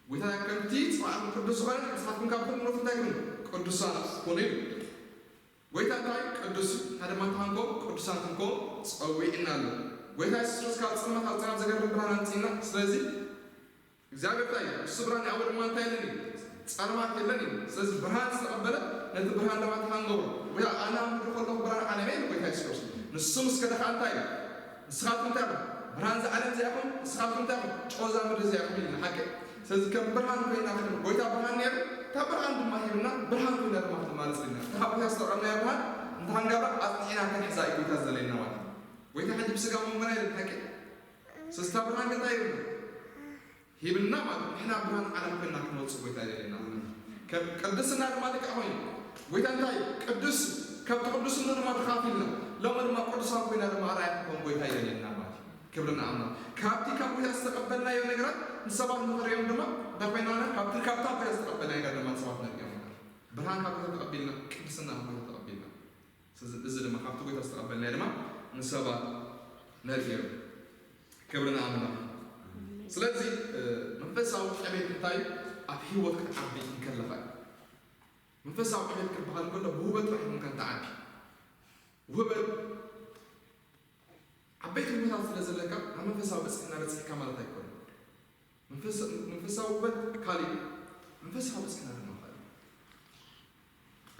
ጎይታ ከምቲ ዝጸውዓኩም ቅዱስ ዝኾነ፣ ንስኻትኩም ካብ ኩሉ ንብረትኩም እንታይ ኩኑ? ቅዱሳን ኩኑ እዩ። ጎይታ እንታይ ቅዱስ እዩ፣ ንሕና ድማ እንታይ ክንከውን? ቅዱሳን ክንከውን ጸዊዕና ኣሎ። ጎይታ የሱስ ክርስቶስ ካብ ጸልማት ኣብ ጸልማት ዘገርም ብርሃን ኣምጺእና። ስለዚ እግዚኣብሔር እንታይ እዩ? እሱ ብርሃን እዩ፣ ኣብኡ ድማ እንታይ የለን እዩ? ጸልማት የለን እዩ። ስለዚ ብርሃን ዝተቐበለ ነቲ ብርሃን ድማ እንታይ ክንገብሮ? ወይ ኣነ ኣብ ምድሪ ከለኹ ብርሃን ዓለም እየ፣ ጎይታ የሱስ ክርስቶስ። ንሱ ምስ ከደ ከኣ እንታይ እዩ? ንስኻትኩም እንታይ ኢኹም? ብርሃን እዛ ዓለም እዚኣ ኢኹም፣ ንስኻትኩም እንታይ ኢኹም? ጨው እዛ ምድሪ እዚኣ ኢኹም ኢልና፣ ሓቂ። ስለዚ ከም ብርሃን ኮይና ክንብል፣ ጎይታ ብርሃን ነይሩ፣ እታ ብርሃን ድማ ሂብና፣ ብርሃን ኮይና ድማ ክትመላለስ ኢልና። እታ ካብ ጎይታ ዝተቐበልናያ ብርሃን እንታይ ክንገብራ? ኣጽኒዕና ክንሕዛ እዩ ጎይታ ዝደለየና ማለት እዩ። ጎይታ ሕጂ ብስጋ መንጎና የለን፣ ሓቂ። ስለዚ እታ ብርሃን ግን እንታይ ሂብና? ሂብና ማለት ንሕና ብርሃን ዓለም ኮይና ክንወጽእ ጎይታ የደልየና ማለት እዩ። ከም ቅድስና ድማ ልክዕ ኮይኑ ጎይታ እንታይ ቅዱስ፣ ካብቲ ቅዱስና ድማ ተኻፊልና፣ ሎሚ ድማ ቅዱሳን ኮይና ድማ ኣርኣያ ክንከውን ጎይታ የደልየና ማለት እዩ። ክብሪ ንኣምላኽ። ካብቲ ካብ ጎይታ ዝተቐበልናዮ ነገራት ንሰባት ንኽርእዮም ድማ እንታይ ኮይና፣ ካብቲ፣ ካብታ ጎይታ ዝተቐበልናዮ ነገር ድማ ንሰባት ነርእዮም ማለት እዩ። ብርሃን ካብ ጎይታ ተቐቢልና፣ ቅድስና ካብ ጎይታ ተቐቢልና። ስለዚ እዚ ድማ ካብቲ ጎይታ ዝተቐበልናዮ ድማ ንሰባት ነርእዮ። ክብሪ ንኣምላኽ። ስለዚ መንፈሳዊ ዕቤት እንታይ ኣብ ህይወት ክትዓቢ እንከለኻ እዩ። መንፈሳዊ ዕቤት ክበሃል እንከሎ ብውህበት ጥራሕ ምንካን ትዓቢ። ውህበት ዓበይቲ ውህበታት ስለ ዘለካ ናብ መንፈሳዊ በፅሕና በፅሕካ ማለት ኣይኮነን። መንፈሳዊ ውበት ካሊእ፣ መንፈሳዊ በፅሕና ድማ ካሊእ።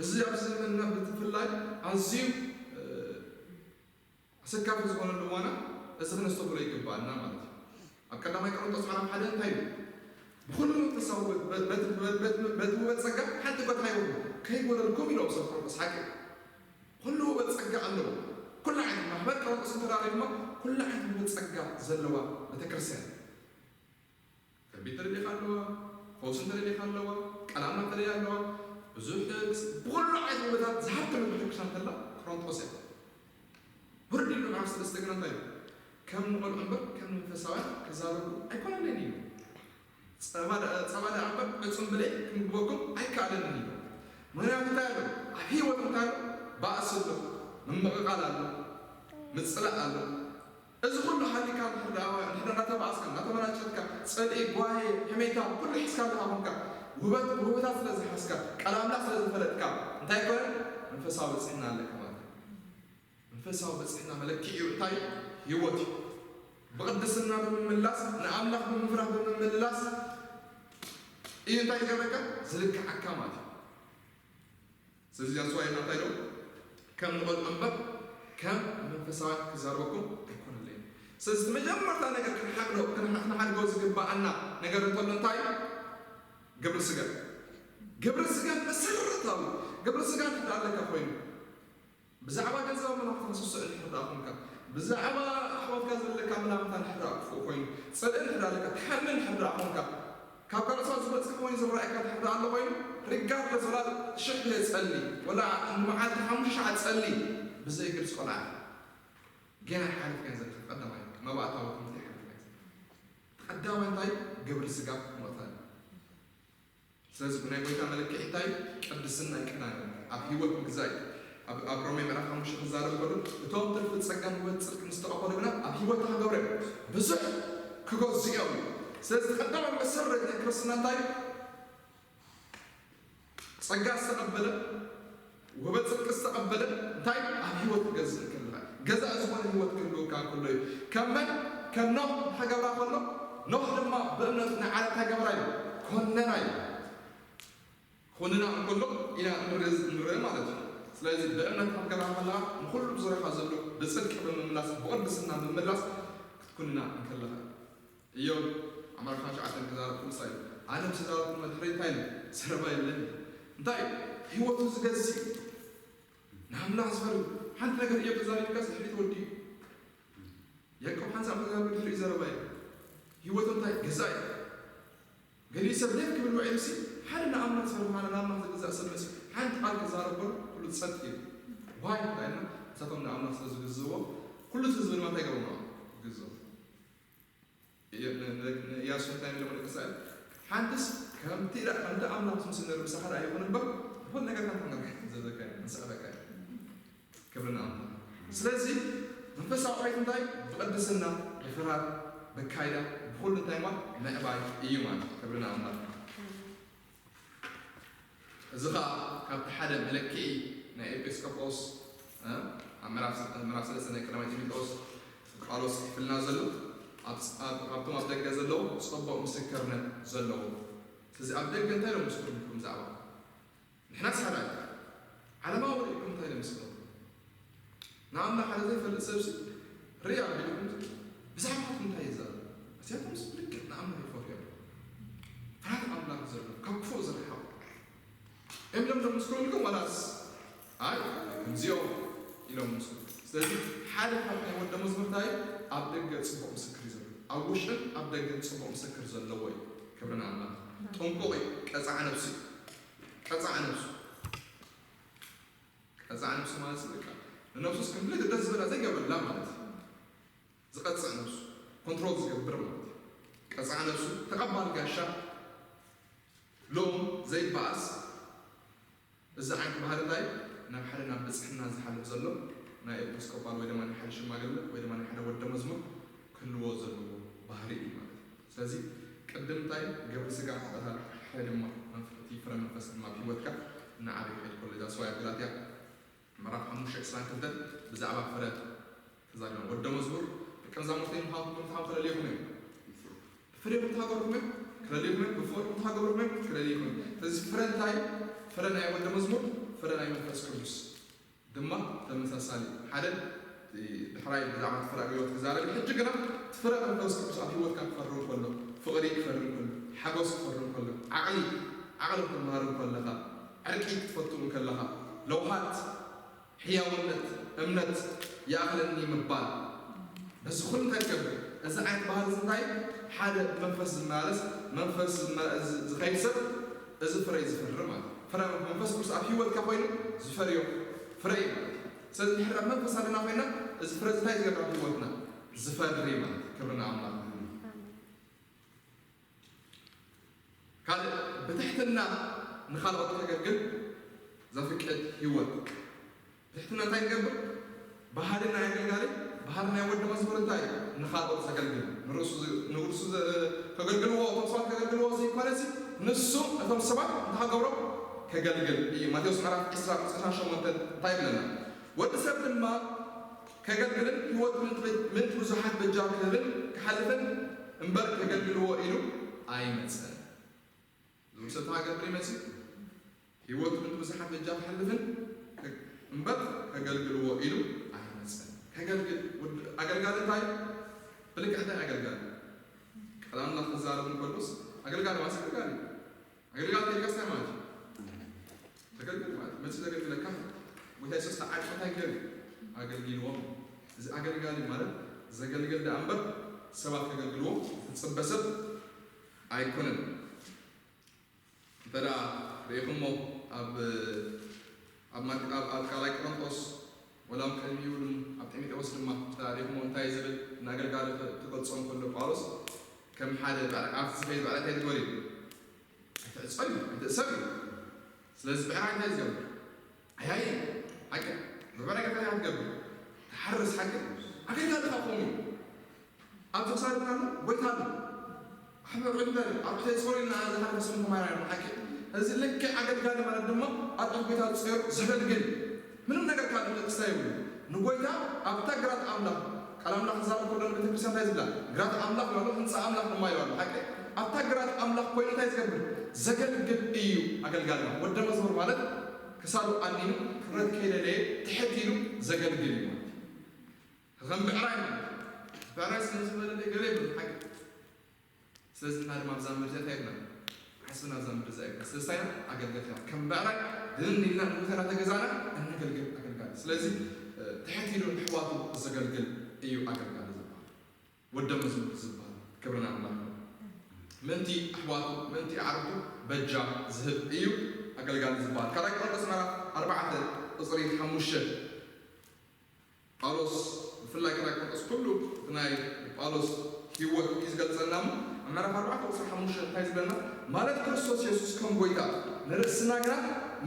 እዚ ኣብዚ ዘመንና ብፍላይ ኣዝዩ ኣሰካፊ ዝኾነሉ እዋና እዚ ክነስተብሎ ይግባኣና ማለት እዩ። ኣብ ቀዳማይ ቆሮንጦስ ምዕራፍ ሓደ እንታይ እዩ? ብኩሉ መንፈሳዊ በቲ ውበት ጸጋ ሓንቲ ጓል ኣይወዱ ከይጎደልኩም ኢሎም ሰብ ቆሮንጦስ ሓቂ ኩሉ ውበት ጸጋ ኣለዎ። ኩሉ ዓይነት ማሕበር ቆሮንጦስ እንተራሪብማ ኩሉ ዓይነት ውበት ጸጋ ዘለዋ ቤተክርስትያን ትንቢት ተደሊኻ ኣለዋ፣ ፈውሲ እንተደሊኻ ኣለዋ፣ ቃል ኣምላኽ ተደልያ ኣለዋ። ብዙሕ ጥቅስ ብኹሉ ዓይነት ውበታት ዝሃብተመት ቤተክርስትያን እንተላ ቆሮንጦስ እያ። ውርድ ኢሉ ምዕራፍ ሰለስተ ግና እንታይ እዩ? ከም ንቆልዑ እምበር ከም ንመንፈሳውያን ክዛረቡ ኣይኮነለይን እዩ። ጸባ ደኣ እምበር ዕጹም ብለይ ክምግበኩም ኣይከኣለንን እዩ። ምኽንያቱ እንታይ ኣሎ? ኣብ ህይወት እንታይ ኣሎ? ባእሲ ኣሎ፣ ምምቕቓል ኣሎ፣ ምጽላእ ኣሎ። እዚ ኩሉ ሃሊካ እንድሕር ደኣ እንድሕር እናተባእስካ እናተመናጨትካ ጽልኢ ጓሄ ሕሜታ ኩሉ ሒዝካ ኣለካ ኮንካ ውበት ውህበታት ስለ ዝሓዝካ ቃል ኣምላኽ ስለ ዝፈለጥካ እንታይ ኮነ መንፈሳዊ በጽሕና ኣለካ ማለት እዩ። መንፈሳዊ በጽሕና መለክዒኡ እንታይ ህይወት እዩ። ብቅድስና ብምምላስ ንኣምላኽ ብምፍራህ ብምምላስ እዩ እንታይ ዝገብረካ ዝልክዓካ ማለት እዩ። ስለዚ ዛስዋይ እንታይ ዶ ከም ንቆልዑ እምበር ከም መንፈሳውያን ክዛረበኩም ኣይኮነለይን። ስለዚ እቲ መጀመርታ ነገር ክንሓድጎ ዝግባኣና ነገር እንተሎ እንታይ ግብሪ ስጋ ግብሪ ስጋ መሰረታዊ ግብሪ ስጋ እንድሕር ኣለካ ኮይኑ ብዛዕባ ገንዘብ ምናምን ክትስስዕ እንድሕር ደኣ ኮንካ ብዛዕባ ኣሕዋትካ ዘለካ ምናምንታ እንድሕር ደኣ ክፉእ ኮይኑ ፅልኢ እንድሕር ኣለካ ትሓሚ እንድሕር ደኣ ኮንካ ካብ ካልኦት ሰባት ዝበፅሕ ኮይኑ ዝረኣየካ እንድሕር ደኣ ኣሎ ኮይኑ regardless ወላ ሽሕ ግዜ ፀሊ ወላ ንመዓልቲ ሓሙሽተ ሸዓ ፀሊ ብዘይ ግልፂ ቆልዓ ገና ሓሊፍካ ዘለካ ቀዳማይ መባእታዊ ትምህርቲ ሓሊፍካ ቀዳማይ እንታይ ግብሪ ስጋ ምቕታል ስለዚ ብናይ ጎይታ መለክዒ እንታይ ቅድስና ይቀዳም ኣብ ህይወት ምግዛእ ኣብ ሮሜ ምዕራፍ ሓሙሽተ ክዛረብ ከሉ እቶም ትርፊ ጸጋን ውበት ጽድቂ ምስ ተቐበሉ ግና ኣብ ህይወት ተሃገብረ ብዙሕ ክገዝኡ እዮም ስለዚ ቀዳማይ መሰረት ናይ ክርስትና እንታይ ጸጋ ዝተቐበለ ውበት ጽድቂ ዝተቐበለ እንታይ ኣብ ህይወት ክገዝእ ከለኻ ገዛእ ዝኾነ ህይወት ክህልወካ ከሎ እዩ ከም መን ከም ኖህ ተገብራ ከሎ ኖህ ድማ ብእምነቱ ንዓለት ተገብራ እዩ ኮነና እዩ ኩንና እንከሎ ኢና ንርኢ ማለት እዩ ስለዚ ብእምነት ኣብ ገራ ከለኻ ንኩሉ ብዙሪኻ ዘሎ ብፅድቂ ብምምላስ ብቅድስና ብምምላስ ክትኩንና እንከለኻ እዮም ኣምራካ ሸዓተን ክዛረብ ክምሳ እዩ ኣነ ብዝዛረብኩ መድሕሪ እንታይ ኢለ ዘረባ የለን እንታይ ህይወቱ ዝገዝእ ንኣምላኽ ዝፈሪ ሓንቲ ነገር እዮም ተዛሪብካ ዝሕሪት ወዲ ያዕቆብ ሓንሳብ ተዛረበ ድሕሪኡ ዘረባ እዩ ህይወቱ እንታይ ገዛ እዩ ገሊኡ ሰብ ሌፍ ክብል ውዒሉ ሲ ሓደ ንኣምላኽ ዝፈርህ ማለት ንኣምላኽ ዝግዛእ ሰብ መሲ ሓንቲ ቃል ክዛረብ ከሎ ኩሉ ጸጥ እዩ ዋይ እንታይ ኢልና እሳቶም ንኣምላኽ ስለ ዝግዝዎ ኩሉ እቲ ህዝቢ ድማ እንታይ ገበሩ ይግዝኦ ንእያሱ እንታይ ኢሎም ንቅሳኤል ሓንትስ ከምቲ ከምቲ ኣምላኽ ምስ ንርኢ ምሳኻ ደኣ ይኹን እምበር ዝኾነ ነገር ከም ክንገብር ዘዘካ እዩ ንስዕበካ እዩ ክብሪ ንኣምላኽ ስለዚ መንፈሳዊ ዕቤት እንታይ ብቅድስና ብፍርሃት በካይዳ ብኩሉ እንታይ ማለት ምዕባይ እዩ ማለት ክብሪ ንኣምላኽ እዚ ኸዓ ካብቲ ሓደ መለክዒ ናይ ኤጲስቆጶስ ኣብ ምዕራፍ ሰለስተ ናይ ቀዳማይ ጢሞቴዎስ ጳውሎስ ይሕፍልና ዘሎ ካብቶም ኣብ ደገ ዘለዉ ፅቡቕ ምስክርነት ዘለዎ ስለዚ ኣብ ደገ እንታይ ኢሎም ምስክርነትኩም ብዛዕባ ንሕናስ ሓዳይ ዓለማዊ ርኢኹም እንታይ ኢሎም ምስክርነትኩም ንኣምና ሓደ ዘይፈልጥ ሰብሲ ርኢ ኣቢልኩም ብዛዕባኹም እንታይ ይዛረብ እዚኣቶምስ ልክዕ ንኣምና ይፈርዮም ፍርሃት ኣምላኽ ዘሎ ካብ ክፉእ ዝረሓቑ እዮም ኢሎም ዶ ምስክሩ ኢልኩም ዋላስ ኣይ ከምዚኦም ኢሎም ምስክሩ ስለዚ ሓደ ካብ ናይ ወደ መዝሙር እንታይ ኣብ ደገ ፅቡቕ ምስክር እዩ ዘሎ ኣብ ውሽጥን ኣብ ደገን ፅቡቕ ምስክር ዘለዎ እዩ ክብሪ ንኣምላኽ ጥንቁቕ እዩ ቀፃዕ ነብሱ እዩ ቀፃዕ ነብሱ ቀፃዕ ነብሱ ማለት በቃ ንነብሱስ ክምልት ደስ ዝበላ ዘይገብርላ ማለት እዩ ዝቐፅዕ ነብሱ ኮንትሮል ዝገብር ማለት እዩ ቀፃዕ ነብሱ ተቐባል ጋሻ ሎም ዘይበኣስ እዚ ዓይነት ባህሪ እንታይ እዩ? ናብ ሓደ ናብ ብፅሕና ዝሓልፍ ዘሎ ናይ ኤጲስቆጳል ወይ ድማ ናይ ሓደ ሽማግለ ወይ ድማ ናይ ሓደ ወደ መዝሙር ክህልዎ ዘለዎ ባህሪ እዩ ማለት እዩ። ስለዚ ቅድም እንታይ ግብሪ ስጋ፣ ቀታል፣ ሓደ ድማ መንፈ-፣ እቲ ፍረ መንፈስ ድማ ኣብ ህይወትካ እናዓበየ ይኸይድ ከሎ። ዛስ ዋይ ኣብ ገላትያ ምዕራፍ ሓሙሽተ ዕስራን ክልተን ብዛዕባ ፍረ ተዛሪቦም። ወደ መዝሙር ደቀ መዛሙርተይ ምዃንኩም ብምንታይ ክለልየኩም እዮም? ብፍሬኦም ተሃገርኩም እዮም፣ ክለልየኩም እዮም። ብፍሬኦም ተሃገርኩም እዮም፣ ክለልየኩም እዮም። ስለዚ ፍረ እንታይ? ፍረ ናይ ወደ መዝሙር፣ ፍረ ናይ መንፈስ ቅዱስ ድማ ተመሳሳሊ ሓደ። ድሕራይ ብዛዕባ እቲ ፍረ ኣገልግሎት ክዛረብ፣ ሕጂ ግና እቲ ፍረ መንፈስ ቅዱስ ኣብ ህይወትካ ክፈሪ ከሎ፣ ፍቕሪ ክፈሪ ከሎ፣ ሓጎስ ክፈሪ ከሎ፣ ዓቕሊ፣ ዓቕሊ ክትመሃር ከለኻ፣ ዕርቂ ክትፈቱ ከለኻ፣ ለውሃት፣ ሕያውነት፣ እምነት፣ ይኣኽለኒ ምባል፣ በዚ ኩሉ እንታይ ትገብር? እዚ ዓይነት ባህሪ እዚ እንታይ? ሓደ መንፈስ ዝመላለስ፣ መንፈስ ዝመ-፣ ዝ-፣ ዝኸይድ ሰብ እዚ ፍረ እዩ ዝፈሪ ማለት እዩ። ፍረ መንፈስ ቅዱስ ኣብ ህይወትካ ኮይኑ ዝፈርዮ ፍረ እዩ ማለት እዩ። ስለዚ ድሕሪ ኣብ መንፈስ ኣለና ኮይና እዚ ፍረ እዚ እንታይ ዝገብር ኣብ ህይወትና? ዝፈሪ ማለት እዩ። ክብሪ ንኣምላኽ። ካልእ ብትሕትና ንኻልኦት ከገልግል ዘፍቅድ ህይወት። ብትሕትና እንታይ ይገብር? ባህሪ ናይ ኣገልጋሊ፣ ባህሪ ናይ ወዲ መዝሙር እንታይ እዩ? ንኻልኦት ዘገልግል። ንርእሱ ዝ-፣ ንርእሱ ዘ-፣ ከገልግልዎ፣ እቶም ሰባት ከገልግልዎ ዘይኮነሲ፣ ንሱ እቶም ሰባት እንታይ ክገብሮም? ከገልግል እዩ። ማቴዎስ ምዕራፍ ዕስራ ቁጽሪ ዕስራን ሸሞንተን እንታይ ይብለና? ወዲ ሰብ ድማ ከገልግልን ህይወት ምእንቲ፣ ምእንቲ ብዙሓት በጃ ክህብን ክሓልፍን እምበር ከገልግልዎ ኢሉ ኣይመጸን። ዝም ሰብ ተሃገር ይመጽእ ህይወቱ ምእንቲ ብዙሓት በጃ ክሓልፍን ከ-፣ እምበር ከገልግልዎ ኢሉ ኣይመጸን። ከገልግል፣ ወድ-፣ ኣገልጋሊ እንታይ? ብልክዕ እንታይ ኣገልጋሊ? ቃል ኣምላኽ ክዛረብ እንከሎስ ኣገልጋሊ ማለት ኣገልጋሊ። ኣገልጋሊ ከይልካስ እንታይ ማለት እዩ? ተገልግል ማለት መጽእ ዘገልግለካ። ጎይታ የሱስ ተዓድሞ እንታይ ገይሩ? ኣገልጊልዎም። እዚ ኣገልጋሊ ማለት ዘገልግል ደኣ እምበር ሰባት ከገልግልዎ ዝጽበ ሰብ ኣይኮነን። እንተ ደኣ ርኢኹሞ ኣብ፣ ኣብ ማት-፣ ኣብ፣ ኣብ ካልኣይ ቆሮንቶስ ወላ ኣብ ቅድሚኡ እውን ኣብ ጢሞቴዎስ ድማ እንተ ደኣ ርኢኹሞ እንታይ ዝብል ንኣገልጋሊ ክገልጾም ከሎ ጳውሎስ ከም ሓደ ብዕራይ ኣብቲ ዝኸይድ ብዕራይ እንታይ ትግበር እዩ? ኣይትዕጸው እዩ፣ ኣይትእሰር እዩ። ስለዚ ብዕራይ እንታይ ዝገብር? ኣያይ፣ ሓቂ፣ ብዕራይ እንታይ ክትገብር? ትሓርስ ሓቂ፣ ኣገልጋሊ ከኣ ከምኡ እዩ። ኣብ ተሳድና ኣሎ፣ ጎይታ ኣሎ። ኣብ ዕድመ፣ ኣብ ተስፈሪና ዝሓለፈ ስም ተማሂርና ሓቂ። እዚ ልክዕ ኣገልጋሊ ማለት ድማ ኣብ ዕድ ጎይታ ዝጸየሩ ዘገልግል። ምንም ነገር ካልእ ክስታይ የብሉ። ንጎይታ ኣብታ ግራት ኣምላኽ፣ ቃል ኣምላኽ ክዛረብ ከሎ ንቤተ ክርስቲያን እንታይ ዝብላ? ግራት ኣምላኽ ይበሉ፣ ህንጻ ኣምላኽ ድማ ይበሉ። ሓቂ? ኣብታ ግራት ኣምላኽ ኮይኑ እንታይ ዝገብር? ዘገልግል እዩ ኣገልጋሊ ማለት። ወደ መዝሙር ማለት ክሳዱ ኣኒኑ፣ ክብረት ከይደለየ፣ ትሕት ኢሉ ዘገልግል እዩ ማለት እዩ። ከም ብዕራይ ማለት እዩ። ብዕራይ ስለ ዝበለለ ገለ ይብል ሓቂ። ስለዚ እና ድማ ኣብዛ ምድሪ እንታይ ኢልና? ዓስብና ኣብዛ ምድሪ እዛ ኢልና። ስለዚ እንታይ ኢና? ኣገልገልቲ ኢና። ከም ብዕራይ ድንን ኢልና ንጉተና ተገዛና እነገልግል ኣገልጋሊ። ስለዚ፣ እ፣ ትሕት ኢሉ ንሕዋቱ ዘገልግል እዩ ኣገልጋሊ ዝበሃል። ወደ መዝሙር ዝበሃል። ክብሪ ንኣምላኽ። ምእንቲ ኣሕዋቱ፣ ምእንቲ ኣዕሩኽቱ በጃ ዝህብ እዩ ኣገልጋሊ ዝበሃል። ካልኣይ ቆሮንቶስ ምዕራፍ ኣርባዕተ ቁጽሪ ሓሙሽተ። ጳውሎስ፣ ብፍላይ ካልኣይ ቆሮንቶስ ኩሉ እቲ ናይ ጳውሎስ ህይወት እዩ ዝገልጸልና እሞ፣ ኣብ ምዕራፍ ኣርባዕተ ቁጽሪ ሓሙሽተ እንታይ ዝብለና? ማለት ክርስቶስ የሱስ ከም ጎይታ፣ ንርእስና ግና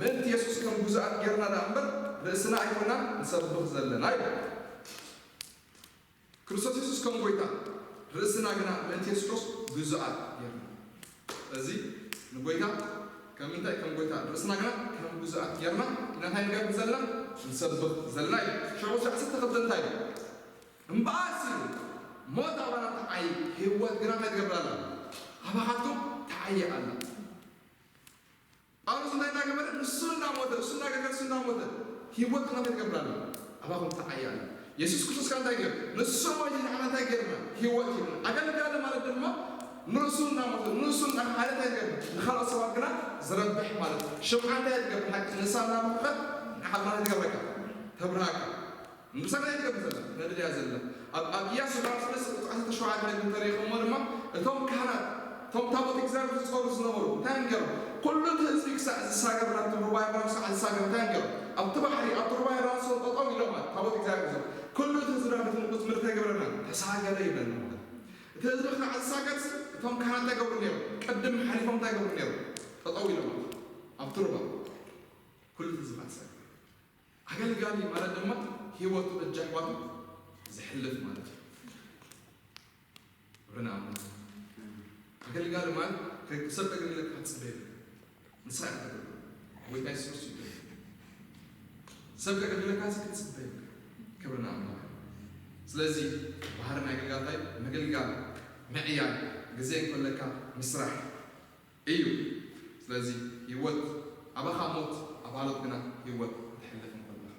ምእንቲ የሱስ ከም ግዙኣት ጌርና ደኣ እምበር፣ ርእስና ኣይኮናን ንሰብኽ ዘለና ይብል። ክርስቶስ የሱስ ከም ጎይታ፣ ርእስና ግና ምእንቲ የሱስ ክርስቶስ ግዙኣት ጌርና። ስለዚ ንጎይታ ከም እንታይ? ከም ጎይታ፣ ርእስና ግና ከም ግዙኣት ጌርና ኢና እንታይ ንገብር ዘለና? ንሰብኽ ዘለና እዩ። ሽዑ ቁጽሪ ዓሰርተ ክልተ እንታይ እዩ? እምበኣርሲ ሞት ኣባና ተዓይ፣ ህይወት ግና እንታይ ትገብር ኣላ? ኣባኻትኩም ተዓየ ኣላ። ጳውሎስ እንታይ እናገበረ? ንሱ እናሞተ፣ እሱ እናገበረ፣ እሱ እናሞተ፣ ህይወት ግና እንታይ ትገብር ኣላ? ኣባኹም ተዓይ ኣላ። የሱስ ክርስቶስ ከ እንታይ ገይሩ? ንሱ ሞይቱ ንዓና እንታይ ገይርና? ህይወት ሂብና። ኣገልጋሊ ማለት ድማ ንርእሱ እናሞተ፣ ንርእሱ እናሓለ እንታይ ገይሩ? ንኻልኦት ሰባት ግና ዝረብሕ ማለት እዩ። ሽምዓ እንታይ ትገብር? ሓቂ ንሳ እናመኸኸት ንዓኻ እንታይ ትገብረካ? ተብርሃካ። ንሳ እንታይ ትገብር ዘላ? ነድልያ ዘላ። ኣብ፣ ኣብ ኢያሱ ምዕራፍ ሰለስተ ቁጽሪ ዓሰርተ ሸውዓተ እንተሪኢኹሞ ድማ እቶም ካህናት፣ እቶም ታቦት እግዚኣብሔር ዝጸሩ ዝነበሩ እንታይ እዮም ገይሮም? ኩሉ እቲ ህዝቢ ክሳዕ ዝሳገር ናብቲ ሩባ ዮርዳኖስ ክሳዕ ዝሳገር እንታይ እዮም ገይሮም? ኣብቲ ባሕሪ፣ ኣብቲ ሩባ ዮርዳኖስ ጠጠው ኢሎም ማለት ታቦት እግዚኣብሔር ሒዞም። ኩሉ እቲ ህዝቢ ናብ ቤት ምቕድስ ምድሪ እንታይ ገበረና? ተሳገረ ይብለና ማለት። እቲ ህዝቢ ክሳዕ ዝሳገር እቶም ካህናት እንታይ ገብሩ ነይሮም? ቅድም ሓሊፎም እንታይ ገብሩ ነይሮም? ጠጠው ኢሎም ማለት ኣብቲ ሩባ። ኩሉ ህዝቢ ክሳይ። ኣገልጋሊ ማለት ድማ ህይወቱ በጃ ኣሕዋቱ ዘሕልፍ ማለት እዩ። ርና ኣገልጋሊ ማለት ከ-፣ ሰብ ከገልግለካ ትጽበ የብልካ። ንስኻ ኢኻ ተገልግሎ። ጎይታ የሱስ ክርስቶስ እዩ። ሰብ ከገልግለካ ሲ ክትጽበ የብልካ። ክብሪ ንኣምላኽ። ስለዚ ባህሪ ናይ ኣገልጋሊ እንታይ? ምግልጋል፣ ምዕያል፣ ግዜ እንከለካ ምስራሕ እዩ። ስለዚ ህይወት ኣባኻ ሞት፣ ኣብ ሃሎት ግና ህይወት ክትሕልፍ እንከለኻ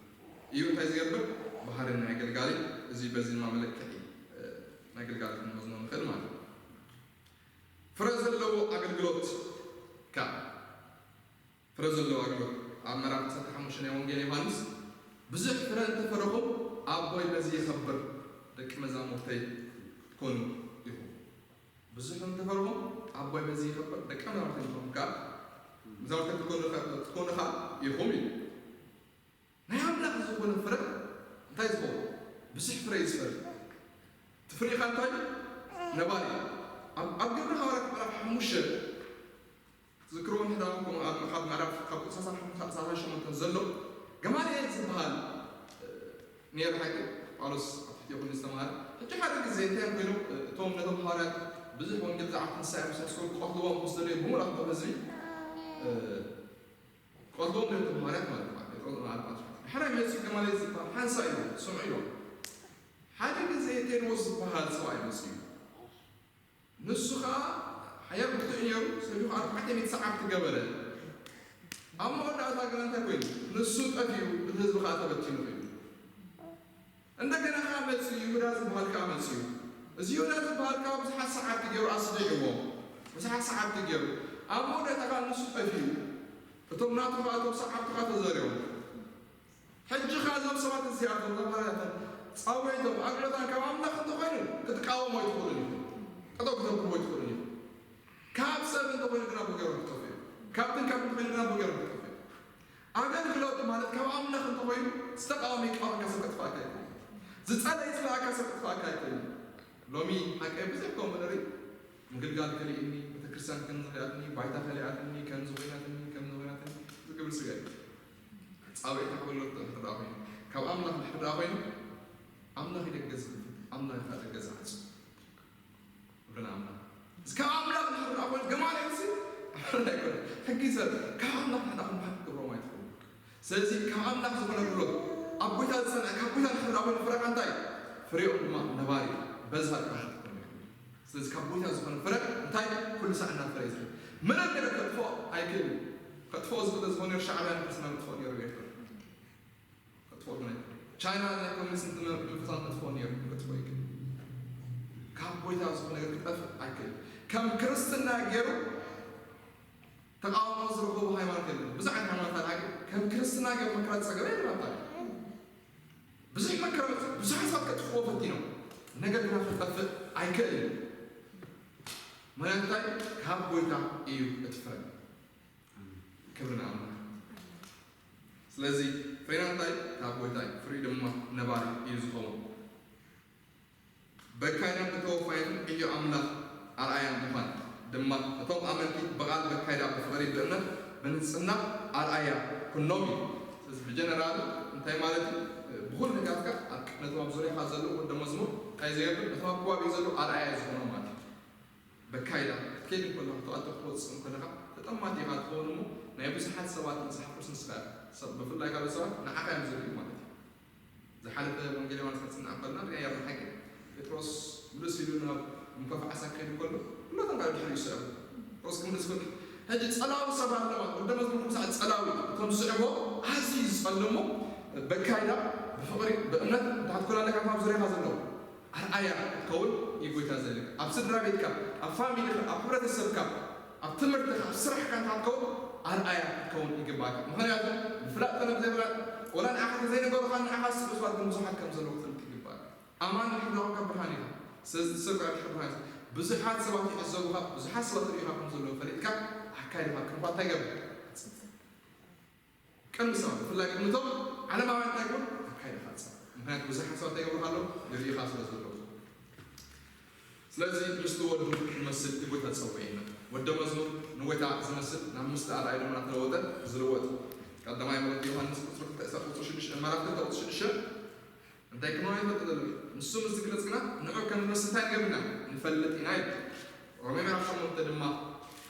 እዩ። እንታይ ዝገብር? ባህሪ ናይ ኣገልጋሊ። እዚ በዚ ድማ መለክዒ፣ እ፣ ናይ ኣገልጋሊ ክንመዝኖ ንኽእል ማለት እዩ። ፍረ ዘለዎ ኣገልግሎት ከኣ። ፍረ ዘለዎ ኣገልግሎት ኣብ ምዕራፍ ዓሰርተ ሓሙሽተ ናይ ወንጌል ዮሃንስ፣ ብዙሕ ፍረ እንተፈረኹም ኣቦይ በዚ ይኸብር፣ ደቂ መዛሙርተይ ክትኮኑ ኢኹም። ብዙሕ እንተፈረኹም ኣቦይ በዚ ይኸብር፣ ደቂ መዛሙርተይ ክትኮኑ ከኣ፣ መዛሙርተይ ክትኮኑ ከ-፣ ክትኮኑ ከኣ ኢኹም እዩ። ናይ ኣምላኽ ዝኾነ ፍረ እንታይ ዝኸውን? ብዙሕ ፍረ እዩ ዝፈሪ። እቲ ፍሬኻ እንታይ? ነባሪ። ኣብ፣ ኣብ ግብሪ ሃዋርያት ምዕራፍ ሓሙሽተ ትዝክርዎ እንድሕር ደኣ፣ ከምኡ ኣብ፣ ካብ ምዕራፍ፣ ካብ ቁጽሪ ሰላሳ ሓሙሽተ ክሳብ ሰላሳ ሸሞንተ ዘሎ ገማልኤል ዝበሃል፣ እ፣ ነይሩ ሓቂ ጳውሎስ ኣብ ትሕቲ ይኹን ዝተማሃረ። ሕጂ ሓደ ግዜ እንታይ እዮም ኮይኖም? እ፣ እቶም ነቶም ሃዋርያት ብዙሕ ወንጌል ዝዓርፉ ንሳ እዮም ዝሰብስቡ፣ ክቐትልዎም ምስ ደለዩ ብምሉእ ኣቶም ህዝቢ፣ እ፣ ክቐትልዎም ነቶም ሃዋርያት ማለት እዩ። ጴጥሮስ፣ ዮሃንስ፣ ዮሃንስ። ድሕራይ መጺኡ ገማልኤል ዝበሃል ሓንሳእ ኢሎም፣ ስምዑ ኢሎም። ሓደ ግዜ ቴድሮስ ዝበሃል ሰብኣይ መጺኡ። ንሱ ኸኣ ሓያል ብርቱዕ ነይሩ፣ ሰቢኹ ኣርባዕተ ሚእቲ ሰዓብቲ ገበረ። ኣብ መወዳእታ ግና እንታይ ኮይኑ? ንሱ ጠፊኡ፣ እቲ ህዝቢ ኸኣ ተበቲኑ ኮይኑ። እንደገና ኸኣ መጺኡ፣ ይሁዳ ዝበሃል ከኣ መጺኡ። እዚ ይሁዳ ዝበሃል ከኣ ብዙሓት ሰዓብቲ ገይሩ ኣስዲዕዎ። ብዙሓት ሰዓብቲ ገይሩ። ኣብ መወዳእታ ኸኣ ንሱ ጠፊኡ። እቶም ናቱ ኸኣ፣ እቶም ሰዓብቲ ኸኣ ተዘሪቦም። ሕጂ ኸኣ እዞም ሰባት እዚኣቶም፣ እዞም ሃዋርያት ጻውዒቶም፣ ኣግሎታን ካብ ኣምላኽ እንተኾይኑ ክትቃወሞ ኣይትኽእሉን ኢኹም። ጠጠው ክተብልዎ ኣይትኽእሉን ኢኹም። ካብ ሰብ እንተኾይኑ ግና ብገሮም ክጠፍኡ እዮም። ካብትን ካብትን እንተኾይኑ ግና ብገሮም ክጠፍኡ እዮም። ኣገልግሎት ማለት ካብ ኣምላኽ እንተኾይኑ ዝተቃወመ ይቃወመካ፣ ሰብ ከጥፍኣካ ኣይክእልን። ዝጸልእ ይጽልኣካ፣ ሰብ ከጥፍኣካ ኣይክእልን። ሎሚ ሓቀይ ብዙሕ ከምኡ ንርኢ። ምግልጋል ከሊእኒ፣ ቤተክርስትያን ከምዚ ከሊኣትኒ፣ ባይታ ከሊኣትኒ፣ ከምዚ ኮይናትኒ፣ ከምዚ ኮይናትኒ ዝብል ስጋ እዩ። ጻውዒት ክሕበሎ እንድሕር ደኣ ኮይኑ፣ ካብ ኣምላኽ እንድሕር ደኣ ኮይኑ፣ ኣምላኽ እዩ ደገ ዝኸፍት፣ ኣምላኽ እዩ ደገ ዝዓጹ። ክብሪ ንኣምላኽ። እዚ ካብ ኣምላኽ እንድሕር ደኣ ኮይኑ፣ ገማልኤል ሲ ኣይኮነ። ሕጊ ሰብ፣ ካብ ኣምላኽ እንድሕር ደኣ ኮይኑ፣ ክገብሮም ኣይትኽእሉ። ስለዚ ካብ ኣምላኽ ዝኾነ ኣገልግሎት ኣብ ጎይታ ዝጸንዐ፣ ካብ ጎይታ እንድሕር ደኣ ኮይኑ፣ ፍረኻ እንታይ? ፍሬኦም ድማ ነባሪ፣ በዛ ጥራሕ ክትኮኑ ኢኹም። ስለዚ ካብ ጎይታ ዝኾነ ፍረ እንታይ? ኩሉ ሳዕ እናፈረ እዩ ዝርከብ። ምንም ነገር ከጥፍኦ ኣይክእልን። ከጥፍኦ ዝኽእል ዝኾነ ሻዕብያ ንክርስትና መጥፍኦ ነይሩ ኤርትራ። ከጥፍኦ ዝኾነ ኣይክእልን። ቻይና ናይ ኮሚኒስት መንፈሳት መጥፍኦ ነይሩ፣ ከጥፍኦ ኣይክእልን። ካብ ጎይታ ዝኾነ ነገር ክጠፍእ ኣይክእልን። ከም ክርስትና ገይሩ ተቃውሞ ዝረኸቡ ሃይማኖት የለን። ብዙሕ ዓይነት ሃይማኖት ኣለ፣ ግን ከም ክርስትና ገይሩ መከራ ዝጸገበ የለን ኣብ ታሪኽ። ብዙሕ መከራ መጽ-፣ ብዙሓት ሰባት ከጥፍዎ ፈቲኖም፣ ነገር ግና ክጠፍእ ኣይክእልን። ምኽንያቱ እንታይ? ካብ ጎይታ እዩ እቲ ፍረ። ክብሪ ንኣምላኽ። ስለዚ ፍሬና እንታይ? ካብ ጎይታ እዩ። ፍሬኡ ድማ ነባሪ እዩ ዝኸውን። በካይናን ብተወፋይነትን ዕዮ ኣምላኽ ኣርኣያ ምዃን ድማ፣ እቶም ኣመንቲ ብቓል በካይዳ ብፍቕሪ ብእምነት ብንጽህና ኣርኣያ ኩኖም እዩ። ስለዚ ብጀነራል እንታይ ማለት እዩ? ብኹሉ ነገራትካ ኣብ ቅድመ፣ ኣብ ዙርያኻ ዘለዉ ወዲ መዝሙር እንታይ ዝገብር? ነቶም ኣብ ከባቢኡ ዘለዉ ኣርኣያ ዝኾኖም ማለት እዩ። በካይዳ ክትከይድ እንከለኻ፣ ክትኣቱ ክትወጽእ እንከለኻ ተጠማቲ ኢኻ ትኸውን እሞ ናይ ብዙሓት ሰባት መጽሓፍ ቅዱስ ንስኻ ኢኻ። ሰብ፣ ብፍላይ ካልኦት ሰባት ንዓኻ እዮም ዝርእዩ ማለት እዩ። ዝሓለፈ ወንጌል ዮሃንስ ክንጽናዕ ከለና ርኣያ ሓቂ ጴጥሮስ ምልስ ኢሉ ናብ ምንኮፍ ዓሳ ክኸይድ ከሎ ኩላቶም ካልእ ድሕሪኡ ይስዕቡ። ጴጥሮስ ክምልስ ከሎ ሕጂ ጸላዊ ሰባት ኣለዋ። ወዲ መዝሙር ክሳዕ ጸላዊ እቶም ዝስዕቦ ኣዝዩ ዝጸልሞ በካይዳ ብፍቕሪ ብእምነት እንተትኮላለካ ካብ ዙርያኻ ዘለዉ ኣርኣያ ክትከውን እዩ ጎይታ ዘድልየካ። ኣብ ስድራ ቤትካ፣ ኣብ ፋሚሊኻ፣ ኣብ ሕብረተሰብካ፣ ኣብ ትምህርትኻ፣ ኣብ ስራሕካ እንተ ክትከውን ኣርኣያ ክትከውን ይግባእካ። ምኽንያቱ ምፍላጥ ኮነ ብዘይፍላጥ፣ ወላ ንዓኻ እንተዘይነገሩኻ፣ ንዓኻ ዝስዕቡ ሰባት ግን ብዙሓት ከም ዘለዉ ክትፈልጥ ይግባእካ። ኣማኒ እንድሕር ደኣ ኮንካ ብርሃን ኢኻ። ስለዚ ሰብ ካብ ድሕሪ ብርሃን ኢኻ። ብዙሓት ሰባት ይዕዘቡኻ፣ ብዙሓት ሰባት ይርእዩኻ ከም ዘለዉ ፈሊጥካ፣ ኣካይዳኻ ክንኳ እንታይ ገብር? ቅድሚ ሰባት፣ ብፍላይ ቅድሚ እቶም ዓለማውያን እንታይ ይገብሩ? ኣካይዳኻ ኣጽብቕ። ምኽንያቱ ብዙሓት ሰባት እንታይ ይገብሩኻ ኣለዉ? ይርእዩኻ ስለ ዘለዉ። ስለዚ ምስቲ ወዱ ንመስል እቲ ጎይታ ዝጸውዕ ኢና። ወደ መዝሙር ንጎይታ ዝመስል ናብ ምስል ኣርኣያ ድማ እናተለወጠ ዝልወጥ። ቀዳማይ መልእኽቲ ዮሃንስ ቁጽሪ ክልተ ቁጽሪ ሽዱሽተ፣ ምዕራፍ ክልተ ቁጽሪ ሽዱሽተ እንታይ ክንዋ ይፈልጥ ዘሎ? ንሱ ምስ ዝግለጽ ግና ንዑ ከም ንመስል እንታይ ንገብርና ንፈልጥ ኢና ይብል። ሮሜ ምዕራፍ ሸሞንተ ድማ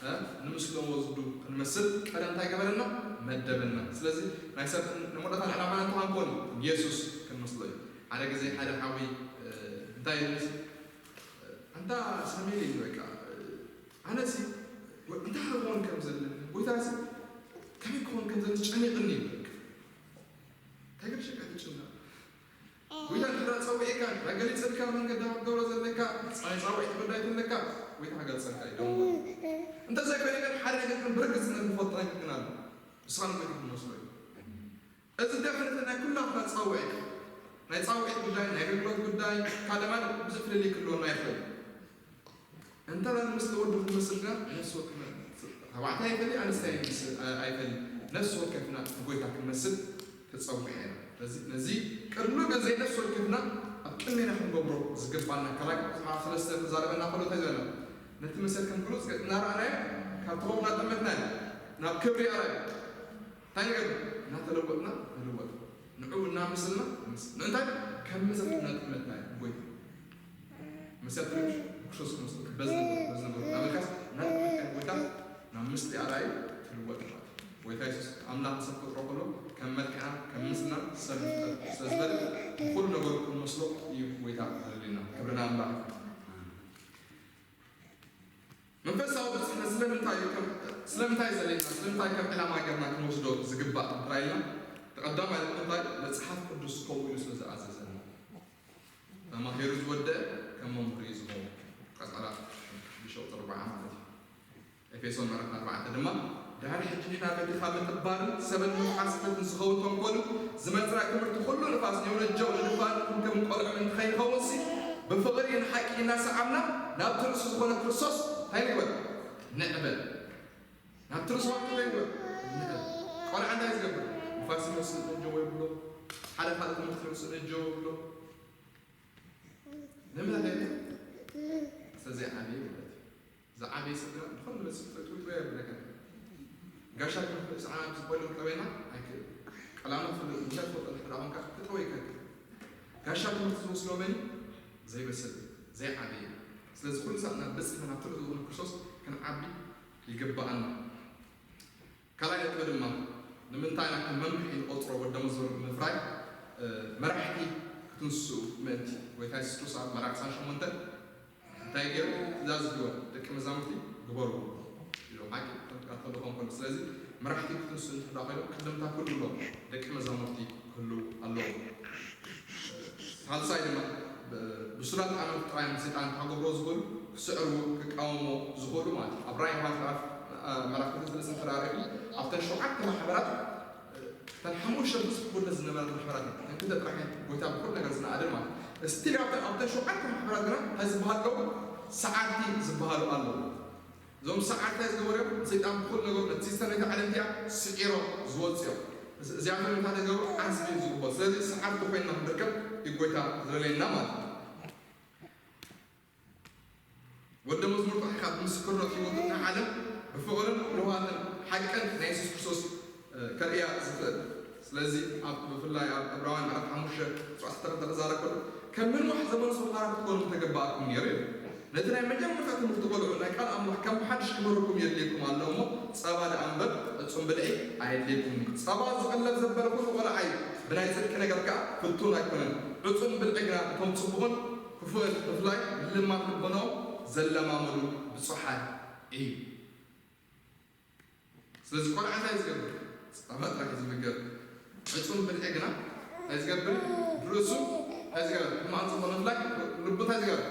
እ፣ ንምስሎ ወስዱ ክንመስል ቀደም እንታይ ገበረና? መደበና። ስለዚ ናይ ሰብ ንሞዳታ ዕላማና እንተኾን ኮኑ የሱስ ክንመስሎ እዩ። ሓደ ግዜ ሓደ ሓዊ እ፣ እንታይ ይብል? ኣንታ ሳሙኤል እዩ በቃ ኣነሲ እንታይ ክኾን ከም ዘለኒ ጎይታሲ ከመይ ክኾን ከም ዘለኒ ጨኒቕኒ እዩ በቃ። እንታይ ገርሸካ ትጭነቕ? ጎይታ ድሕራ ጸዊዕካ ድሕራ ገሊጸልካ መንገዲ ክትገብሮ ዘለካ ናይ ጻውዒት ጉዳይ ተለካ ጎይታ ክገልጸልካ እዩ ደሞ። እንተዘይኮይነ ግን ሓደ ነገር ግን ብርግጽነት ንፈልጦ ነገር ግን ኣሎ። ንስኻ ንጎይታ ክትመስሎ እዩ። እዚ ደፍነት ናይ ኩላትና ጻውዒት ናይ ጻውዒት ጉዳይ ናይ ኣገልግሎት ጉዳይ ካልእ ማለት ብዙሕ ፍልልይ ክህልወና ይኽእል። እንተ ምስ ወዱ ክንመስል ግና ነፍሲ ወከፍና ተባዕታይ ኣይፈሊ ኣንስታይ ኣይፈሊ ነፍሲ ወከፍና ንጎይታ ክንመስል ተጸዊዕና ኢና። ነዚ ቅድሚ ግዜ ነፍሲ ወከፍና ኣብ ቅድሜና ክንገብሮ ዝግባና ካልኣይ ቆሮንቶስ ሰለስተ ተዛረበና ከሎ እንታይ ዝበለ ነቲ መሰል ከም ግሉጽ እናረኣናዮ ካብ ተኸውና ጠመትና ኢና ናብ ክብሪ ኣራዩ እንታይ ነገር እናተለወጥና ንልወጥ ንዑ እናመስልና ንምስል ምእንታይ ከም መሰል እናጠመትና እዩ ጎይታ መሰል ትንሽ ክርስቶስ ክመስል በዚ ነገር በዚ ነገር እናበልካስ እናጠመትካ ጎይታ ናብ ምስሊ ኣራዩ ትልወጥ ማለት እዩ። ጎይታ የሱስ ኣምላኽ ሰብ ክፈጥሮ ከሎ ከም መልክዕና ከም ምስልና ሰብ ንፍጠር ስለ ዝበለ ንኩሉ ነገሩ ክንመስሎ እዩ ጎይታ ዘድልየና። ክብሪ ንኣምላኽ ይኹን። መንፈሳዊ ብጽሕነት ስለምንታይ እዩ ከም ስለምንታይ ዘድልየና ስለምንታይ ከም ዕላማ ጌርና ክንወስዶ ዝግባእ እንተራ ኢልና እቲ ቀዳማይ ነጥቢ እንታይ መጽሓፍ ቅዱስ ከምኡ ኢሉ ስለ ዝኣዘዘና ተማሂሩ ዝወደአ ከም መምህር እዩ ዝኸውን። ቀጸላ ሽዱሽተ ቁጽሪ ኣርባዓ ማለት እዩ። ኤፌሶን ምዕራፍ ኣርባዕተ ድማ ድሕሪ ሕጂ ንሕና በቲ ካብ ምጥባርን ሰበን ምፍዓስነትን ዝኸውን ተንኮልን ዝመጽእ ናይ ትምህርቲ ኩሉ ንፋስ ንየውነጀው ንድፋን ከም ቆልዑ ምእንቲ ከይንኸውንሲ ብፍቕሪ ንሓቂ እናሰዓብና ናብቲ ርእሱ ዝኾነ ክርስቶስ እንታይ ንግበር ንዕበል ናብቲ ርእሱ ዋክብ እንታይ ንግበር ንዕበል ቆልዓ እንታይ ዝገብር ንፋስ ይመስል ነጀው ይብሎ ሓደ ካልእ ትምህርቲ ይመስል ነጀው ይብሎ ንምንታይ ስለዚ ዓብዪ ማለት እዩ ዝዓበየ ሰብ ግና ዝኾነ መሲ ፍጥረት ወይ ትበያ ብለካ ጋሻ ክንፍልጥ ሰዓና ብዝበሉ ጠበና ኣይክእል ቀላማ ፍልጥ እንታይ ትፈልጦ ድሕር ኣኹንካ ክጥረወ ይከክል ጋሻ ትምህርቲ ዝወስዶ መን ዘይበሰል ዘይዓበየ ስለዚ ኩሉ ሰዓት ናብ በፅሕና ናብ ትርእ ዝኾነ ክርስቶስ ክንዓቢ ይግብኣና ካልኣይ ነጥቢ ድማ ንምንታይ ኢና ከም መምርሒ ንቆፅሮ ወደ መዝሙር ምፍራይ መራሕቲ ክትንስኡ ምእንቲ ጎይታ የሱስ ክርስቶስ ኣብ መራቅ ዕስራን ሸሞንተን እንታይ ገይሩ ትእዛዝ ሂቦም ደቂ መዛሙርቲ ግበሩ ኢሎም ሓቂ ተልካተሉ ኾንኮን ስለዚ መራሕቲ ክትንስኡ እንድሕዳ ኮይኖም ክድምታ ክህሉ ኣሎ ደቂ መዛሙርቲ ክህሉ ኣለዎ ሳልሳይ ድማ ብሱላት ኣመንቲ ጥራይ ንሰይጣን ክገብሮ ዝኽእሉ ክስዕርዎ ክቃወሞ ዝኽእሉ ማለት እዩ ኣብ ራይ ዮሃንስ ምዕራፍ ምዕራፍ ክልተ ሰለስተ እንተራሪኹ ኣብተን ሸውዓተ ማሕበራት እተን ሓሙሽተ ብዙሕ ክብደት ዝነበረት ማሕበራት እየን። እተን ክልተ ጥራሕ እየን ጎይታ ብኩሉ ነገር ዝነኣደን ማለት እዩ። እስቲል ኣብተን ኣብተን ሸውዓተ ማሕበራት ግና እንታይ ዝበሃል ኣለዉ? ሰዓርቲ ዝበሃሉ ኣለዉ። እዞም ሰዓርቲ እንታይ ዝገበሩ እዮም? ንሰይጣን ብኩሉ ነገሩ ነቲ ሲስተም ናይታ ዓለም እቲኣ ስዒሮም ዝወፁ እዮም። እዚኣቶም እንታይ ዝገብሩ? ዓስቢ ዝቕበሉ። ስለዚ ሰዓርቲ ኮይንና ክንርከብ እዩ ጎይታ ዝደልየና ማለት እዩ። ወዲ መዝሙር ጥራሕ ካብ ምስክርነት ህይወቱ ንዓለም ብፍቕርን ንዋትን ሓቅን ናይ የሱስ ክርስቶስ ከርእያ ዝኽእል። ስለዚ ኣብ ብፍላይ ኣብ ዕብራውያን ምዕራፍ ሓሙሽተ ቁጽሪ ዓሰርተ ክልተ ክዛረብ ከሎ ከም ንንዋሕ ዘመኑ ሰፋራ ክትኮኑ ምተገባእኩም ነይሩ እዩ። ነቲ ናይ መጀመርታ ትምህርቲ ቆልዑ ናይ ቃል ኣምላኽ ከም ሓድሽ ክምህረኩም የድልየኩም ኣሎ እሞ ጸባ ደኣ እምበር ዕጹም ብልዒ ኣየድልየኩምን። ጸባ ዝቕለብ ዘበለ ኩሉ ቆልዓ እዩ፣ ብናይ ጽድቂ ነገር ከኣ ፍቱን ኣይኮነን። ዕጹም ብልዒ ግና እቶም ጽቡቕን ክፉእን ምፍላይ ምልማድ ልቦናኦም ዘለማመዱ ብጹሓት እዩ። ስለዚ ቆልዓ እንታይ ዝገብር? ጸባ ጥራሕ እዩ ዝምገብ። ዕጹም ብልዒ ግና እንታይ ዝገብር? ብርእሱ እንታይ ዝገብር? ሕማቕ ጽቡቕ ምፍላይ ልቡ እንታይ ዝገብር?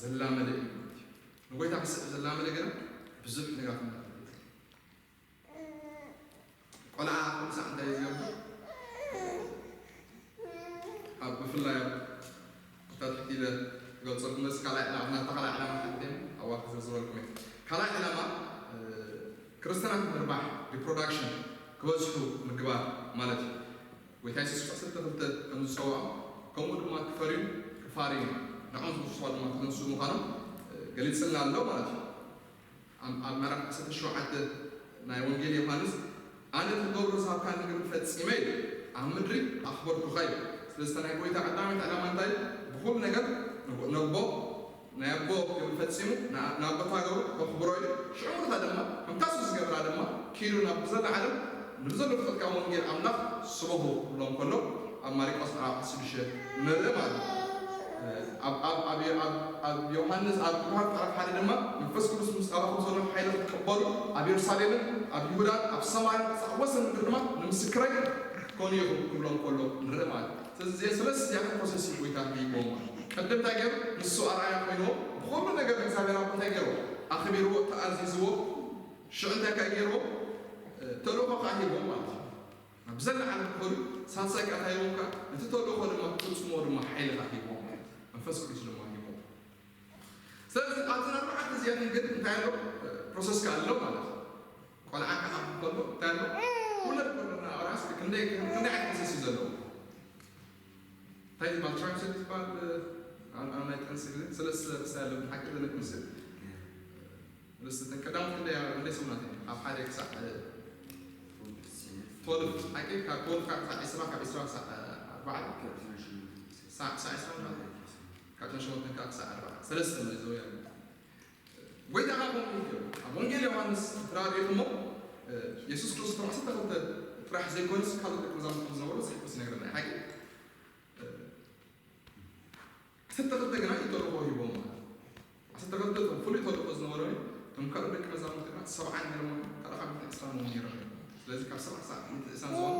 ዘላመደ እዩ ማለት እዩ። ንጎይታ ክስዕብ ዘላመደ ግና ብዙሕ ነገር ክመሃር እዩ። ቆልዓ ኩሉ ሳዕ እንታይ ዝገብር? ኣብ ብፍላይ ኣብ እታ ትሕቲ ኢለ ክገልጸልኩም መስ ካልኣይ ዕላማ ናታ ካልኣይ ዕላማ ሓንቲ ኣዋ ክዘርዝረልኩም እየ። ካልኣይ ዕላማ ክርስትያናት ምርባሕ ሪፕሮዳክሽን ክበዝሑ ምግባር ማለት እዩ። ጎይታ የሱስ ክሳዕ ሰለስተ ክልተ ከም ዝጸውዖም ከምኡ ድማ ክፈርዩን ክፋርዩን ንዖም ዝኽስዋ ድማ ክተንስኡ ምዃኖም ገሊጽልና ኣሎ ማለት እዩ። ኣብ ምዕራፍ ዓሰርተ ሸውዓተ ናይ ወንጌል ዮሃንስ ኣነ ትገብሮ ዝሃብካኒ ግብሪ ፈጺመ ኢሉ፣ ኣብ ምድሪ ኣኽበርኩኻ ኢሉ። ስለዚ እታ ናይ ጎይታ ቀዳመይቲ ዕላማ እንታይ እዩ? ብኹሉ ነገር ነቦ፣ ናይ ኣቦ ግብሪ ፈጺሙ ንኣቦ ተሃገሩ ከኽብሮ ኢሉ። ሽዑ ምርታ ድማ ከምታ እሱ ዝገብራ ድማ ኪዱ ናብ ብዘላ ዓለም ንብዘሎ ፍጥረት ካብ ወንጌል ኣምላኽ ስበኹ ክብሎም ከሎ ኣብ ማሪቆስ ምዕራፍ ዓሰርተ ሽዱሽተ ንርኢ ማለት እዩ። ኣብ ዮሃንስ ኣብ ዮሃንስ ምዕራፍ ሓደ ድማ መንፈስ ቅዱስ ምስ ኣባኹም ዘሎ ሓይሊ ክትቀበሉ ኣብ የሩሳሌምን ኣብ ይሁዳን ኣብ ሰማርያን ክሳዕ ወሰን ምድሪ ድማ ንምስክረይ ክትኮኑ ኢኹም ክብሎም ከሎ ንርኢ ማለት እዩ። ስለዚ እዚኣ ሰለስተ እዚኣተን ፕሮሰስ እዩ ጎይታ ሂቦም ማለት እዩ። ቅድም እንታይ ገይሩ? ንሱ ኣርኣያ ኮይንዎ ብኹሉ ነገር እግዚኣብሔር ኣቦ እንታይ ገይርዎ? ኣኽቢርዎ፣ ተኣዚዝዎ። ሽዑ እንታይ ከኣ ገይርዎ? ተልእኾ ከኣ ሂቦም ማለት እዩ። ናብ ዘላ ዓለም ክኸዱ ሳልሳይ ከኣ እንታይ ሂቦም ከኣ? ነቲ ተልእኾ ድማ ክፍጽምዎ ድማ ሓይሊ ከኣ ሂቦም ማለት እዩ። መንፈስ ቅዱስ ድማ ሂቦም። ስለዚ ኣብዘን ኣርባዕተ እዚኣተን ግን እንታይ ኣሎ? ፕሮሰስ ከኣ ኣሎ ማለት እዩ። ቆልዓ ከኣ ከሎ እንታይ ኣሎ? ውለድ ከሎ እና ኣራስ ክንደይ ክንደይ ዓይነት ፕሮሰስ እዩ ዘለዎ? እንታይ ዝበሃል ትራንስሌት ዝበሃል ኣብ ናይ ጥንሲ ግዜ ሰለስተ ክሳይ ኣለብን ሓቂ ዘለ ትምስል ሰለስተ ቀዳሞት ክንደይ ክንደይ ሰሙናት እዮም? ካብ ሓደ ክሳዕ ትወልፍ ሓቂ ካብ ትወልፍ ካብ ክሳዕ ዕስራ ካብ ዕስራ ክሳዕ ኣርባዓ ክሳዕ ዕስራ ካብ ሸሞንተ ክሳዕ ኣርባዓ ሰለስተ ማለት ዘው ያሉ ጎይታ ኻብ ወንጌል እዮም። ኣብ ወንጌል ዮሃንስ እንተ ርኢኹሞ የሱስ ክርስቶስ እቶም ዓሰርተ ክልተ ጥራሕ ዘይኮነስ ካልኦት ደቂ መዛሙርቱ ዝነበሩ ዝሕኩስ ይነግረና እዩ። ሓቂ ዓሰርተ ክልተ ግና እዩ ተልእኾ ሂቦም ማለት እዩ። ዓሰርተ ክልተ እቶም ፍሉይ ተልእኾ ዝነበሮም እዮም። እቶም ካልኦት ደቂ መዛሙርቲ ግና ሰብዓ ነይሮም እዮም። ካልእ ካብ ሚእትን ዕስራን እውን ነይሮም እዮም። ስለዚ ካብ ሰብዓ ክሳብ ሚእትን ዕስራን ዝኾኑ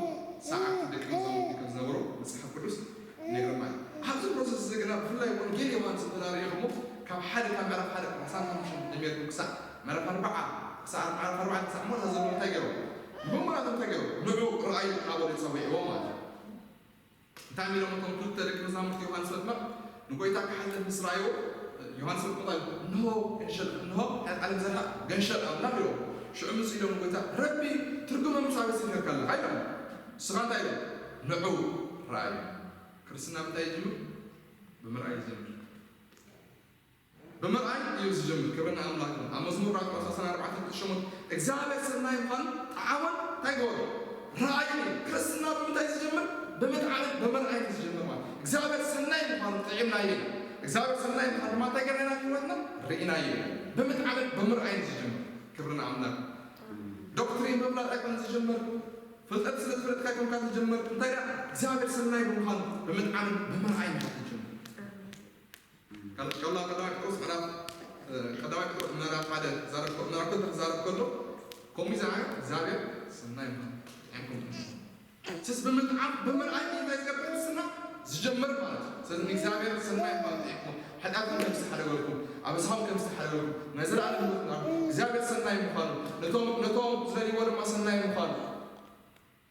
ሰዓብቲ ደቂ መዛሙርቲ ከም ዝነበሩ መጽሓፍ ቅዱስ ይነግረና እዩ። ኣብዚ ፕሮሰስ እዚ ግና ብፍላይ ወንጌል ዮሃንስ እንተ ርኢኹሞ ካብ ሓደ ካብ ምዕራፍ ሓደ ካብ ሳልሳይ ሓሙሽተ ጀሚርኩም ክሳዕ ምዕራፍ ኣርባዓ ክሳዕ ምዕራፍ ኣርባዓ ክሳዕ ሞት ዘሎ እንታይ ገይሮም? ንመምህራቶም እንታይ ገይሮም? ንዑ ርኣዩ እናበሉ ጸዊዕዎም ማለት እዩ። እንታይ ኢሎም እቶም ክልተ ደቂ መዛሙርቲ ዮሃንስ መጥምቕ ንጎይታ ክሓልፍ ምስ ረኣይዎ፣ ዮሃንስ መጥምቕ እንታይ ኢሉ? እንሆ ገንሸል፣ እንሆ ሓጢኣት ዓለም ዘርሕቕ ገንሸል ኣምላኽ ኢሎም። ሽዑ ምስ ኢሎም ንጎይታ፣ ረቢ፣ ትርጉመ ምስ ኣበይ ሰፊርካ ኣለኻ? ኢሎም። ንስኻ እንታይ ኢሎም? ንዑ ረኣዩ። ክርስትና ብምንታይ ይጅምር? ብምርኣይ ይጅምር። ብምርኣይ እዩ ዝጀምር። ክብሪ ንኣምላኽ ይኹን። ኣብ መዝሙር ምዕራፍ ሰላሳን ኣርባዕተን ቁጽሪ ሸሞንተ እግዚኣብሔር ሰናይ ምዃኑ ጠዓሞን እንታይ ገበሩ? ረኣዩ። ክርስትና ብምንታይ ዝጀምር? ብምጥዓምን ብምርኣይን ዝጀምር ማለት እዩ። እግዚኣብሔር ሰናይ ምዃኑ ጥዒምናዮ ኢና። እግዚኣብሔር ሰናይ ምዃኑ ድማ እንታይ ገርና ኢና? ህይወትና ርኢናዮ ኢና። ብምጥዓምን ብምርኣይን ዝጀምር። ክብሪ ንኣምላኽ። ዶክትሪን ብምፍላጥ ኣይኮነን ዝጀምር። ፍልጠት ስለ ዝፈለጥካ ኣይኮንካ ዝጀምር። እንታይ ደኣ እግዚኣብሔር ሰናይ ብምዃኑ ብምጥዓምን ብምርኣይን ኢኻ ትጀምር። ካልእ ቀዳማይ ጴጥሮስ ምዕራፍ ቀዳማይ ጴጥሮስ ምዕራፍ ሓደ ክዛረብ ከሎ ምዕራፍ ክልተ ክዛረብ ከሎ ከምኡ ይዛረብ እግዚኣብሔር ሰናይ ምዃኑ ጥዒምኩም ስለዚ ብምጥዓም ብምርኣይ እንታይ ዝገብር ንስና ዝጀምር ማለት እዩ። ስለዚ ንእግዚኣብሔር ሰናይ ምዃኑ ጥዒምኩም ሓጢኣትኩም ከም ዝተሓደገልኩም ኣበሳኹም ከም ዝተሓደገልኩም ናይ ዘለኣለም ህይወት እግዚኣብሔር ሰናይ ምዃኑ ነቶም ነቶም ዝደልይዎ ድማ ሰናይ ምዃኑ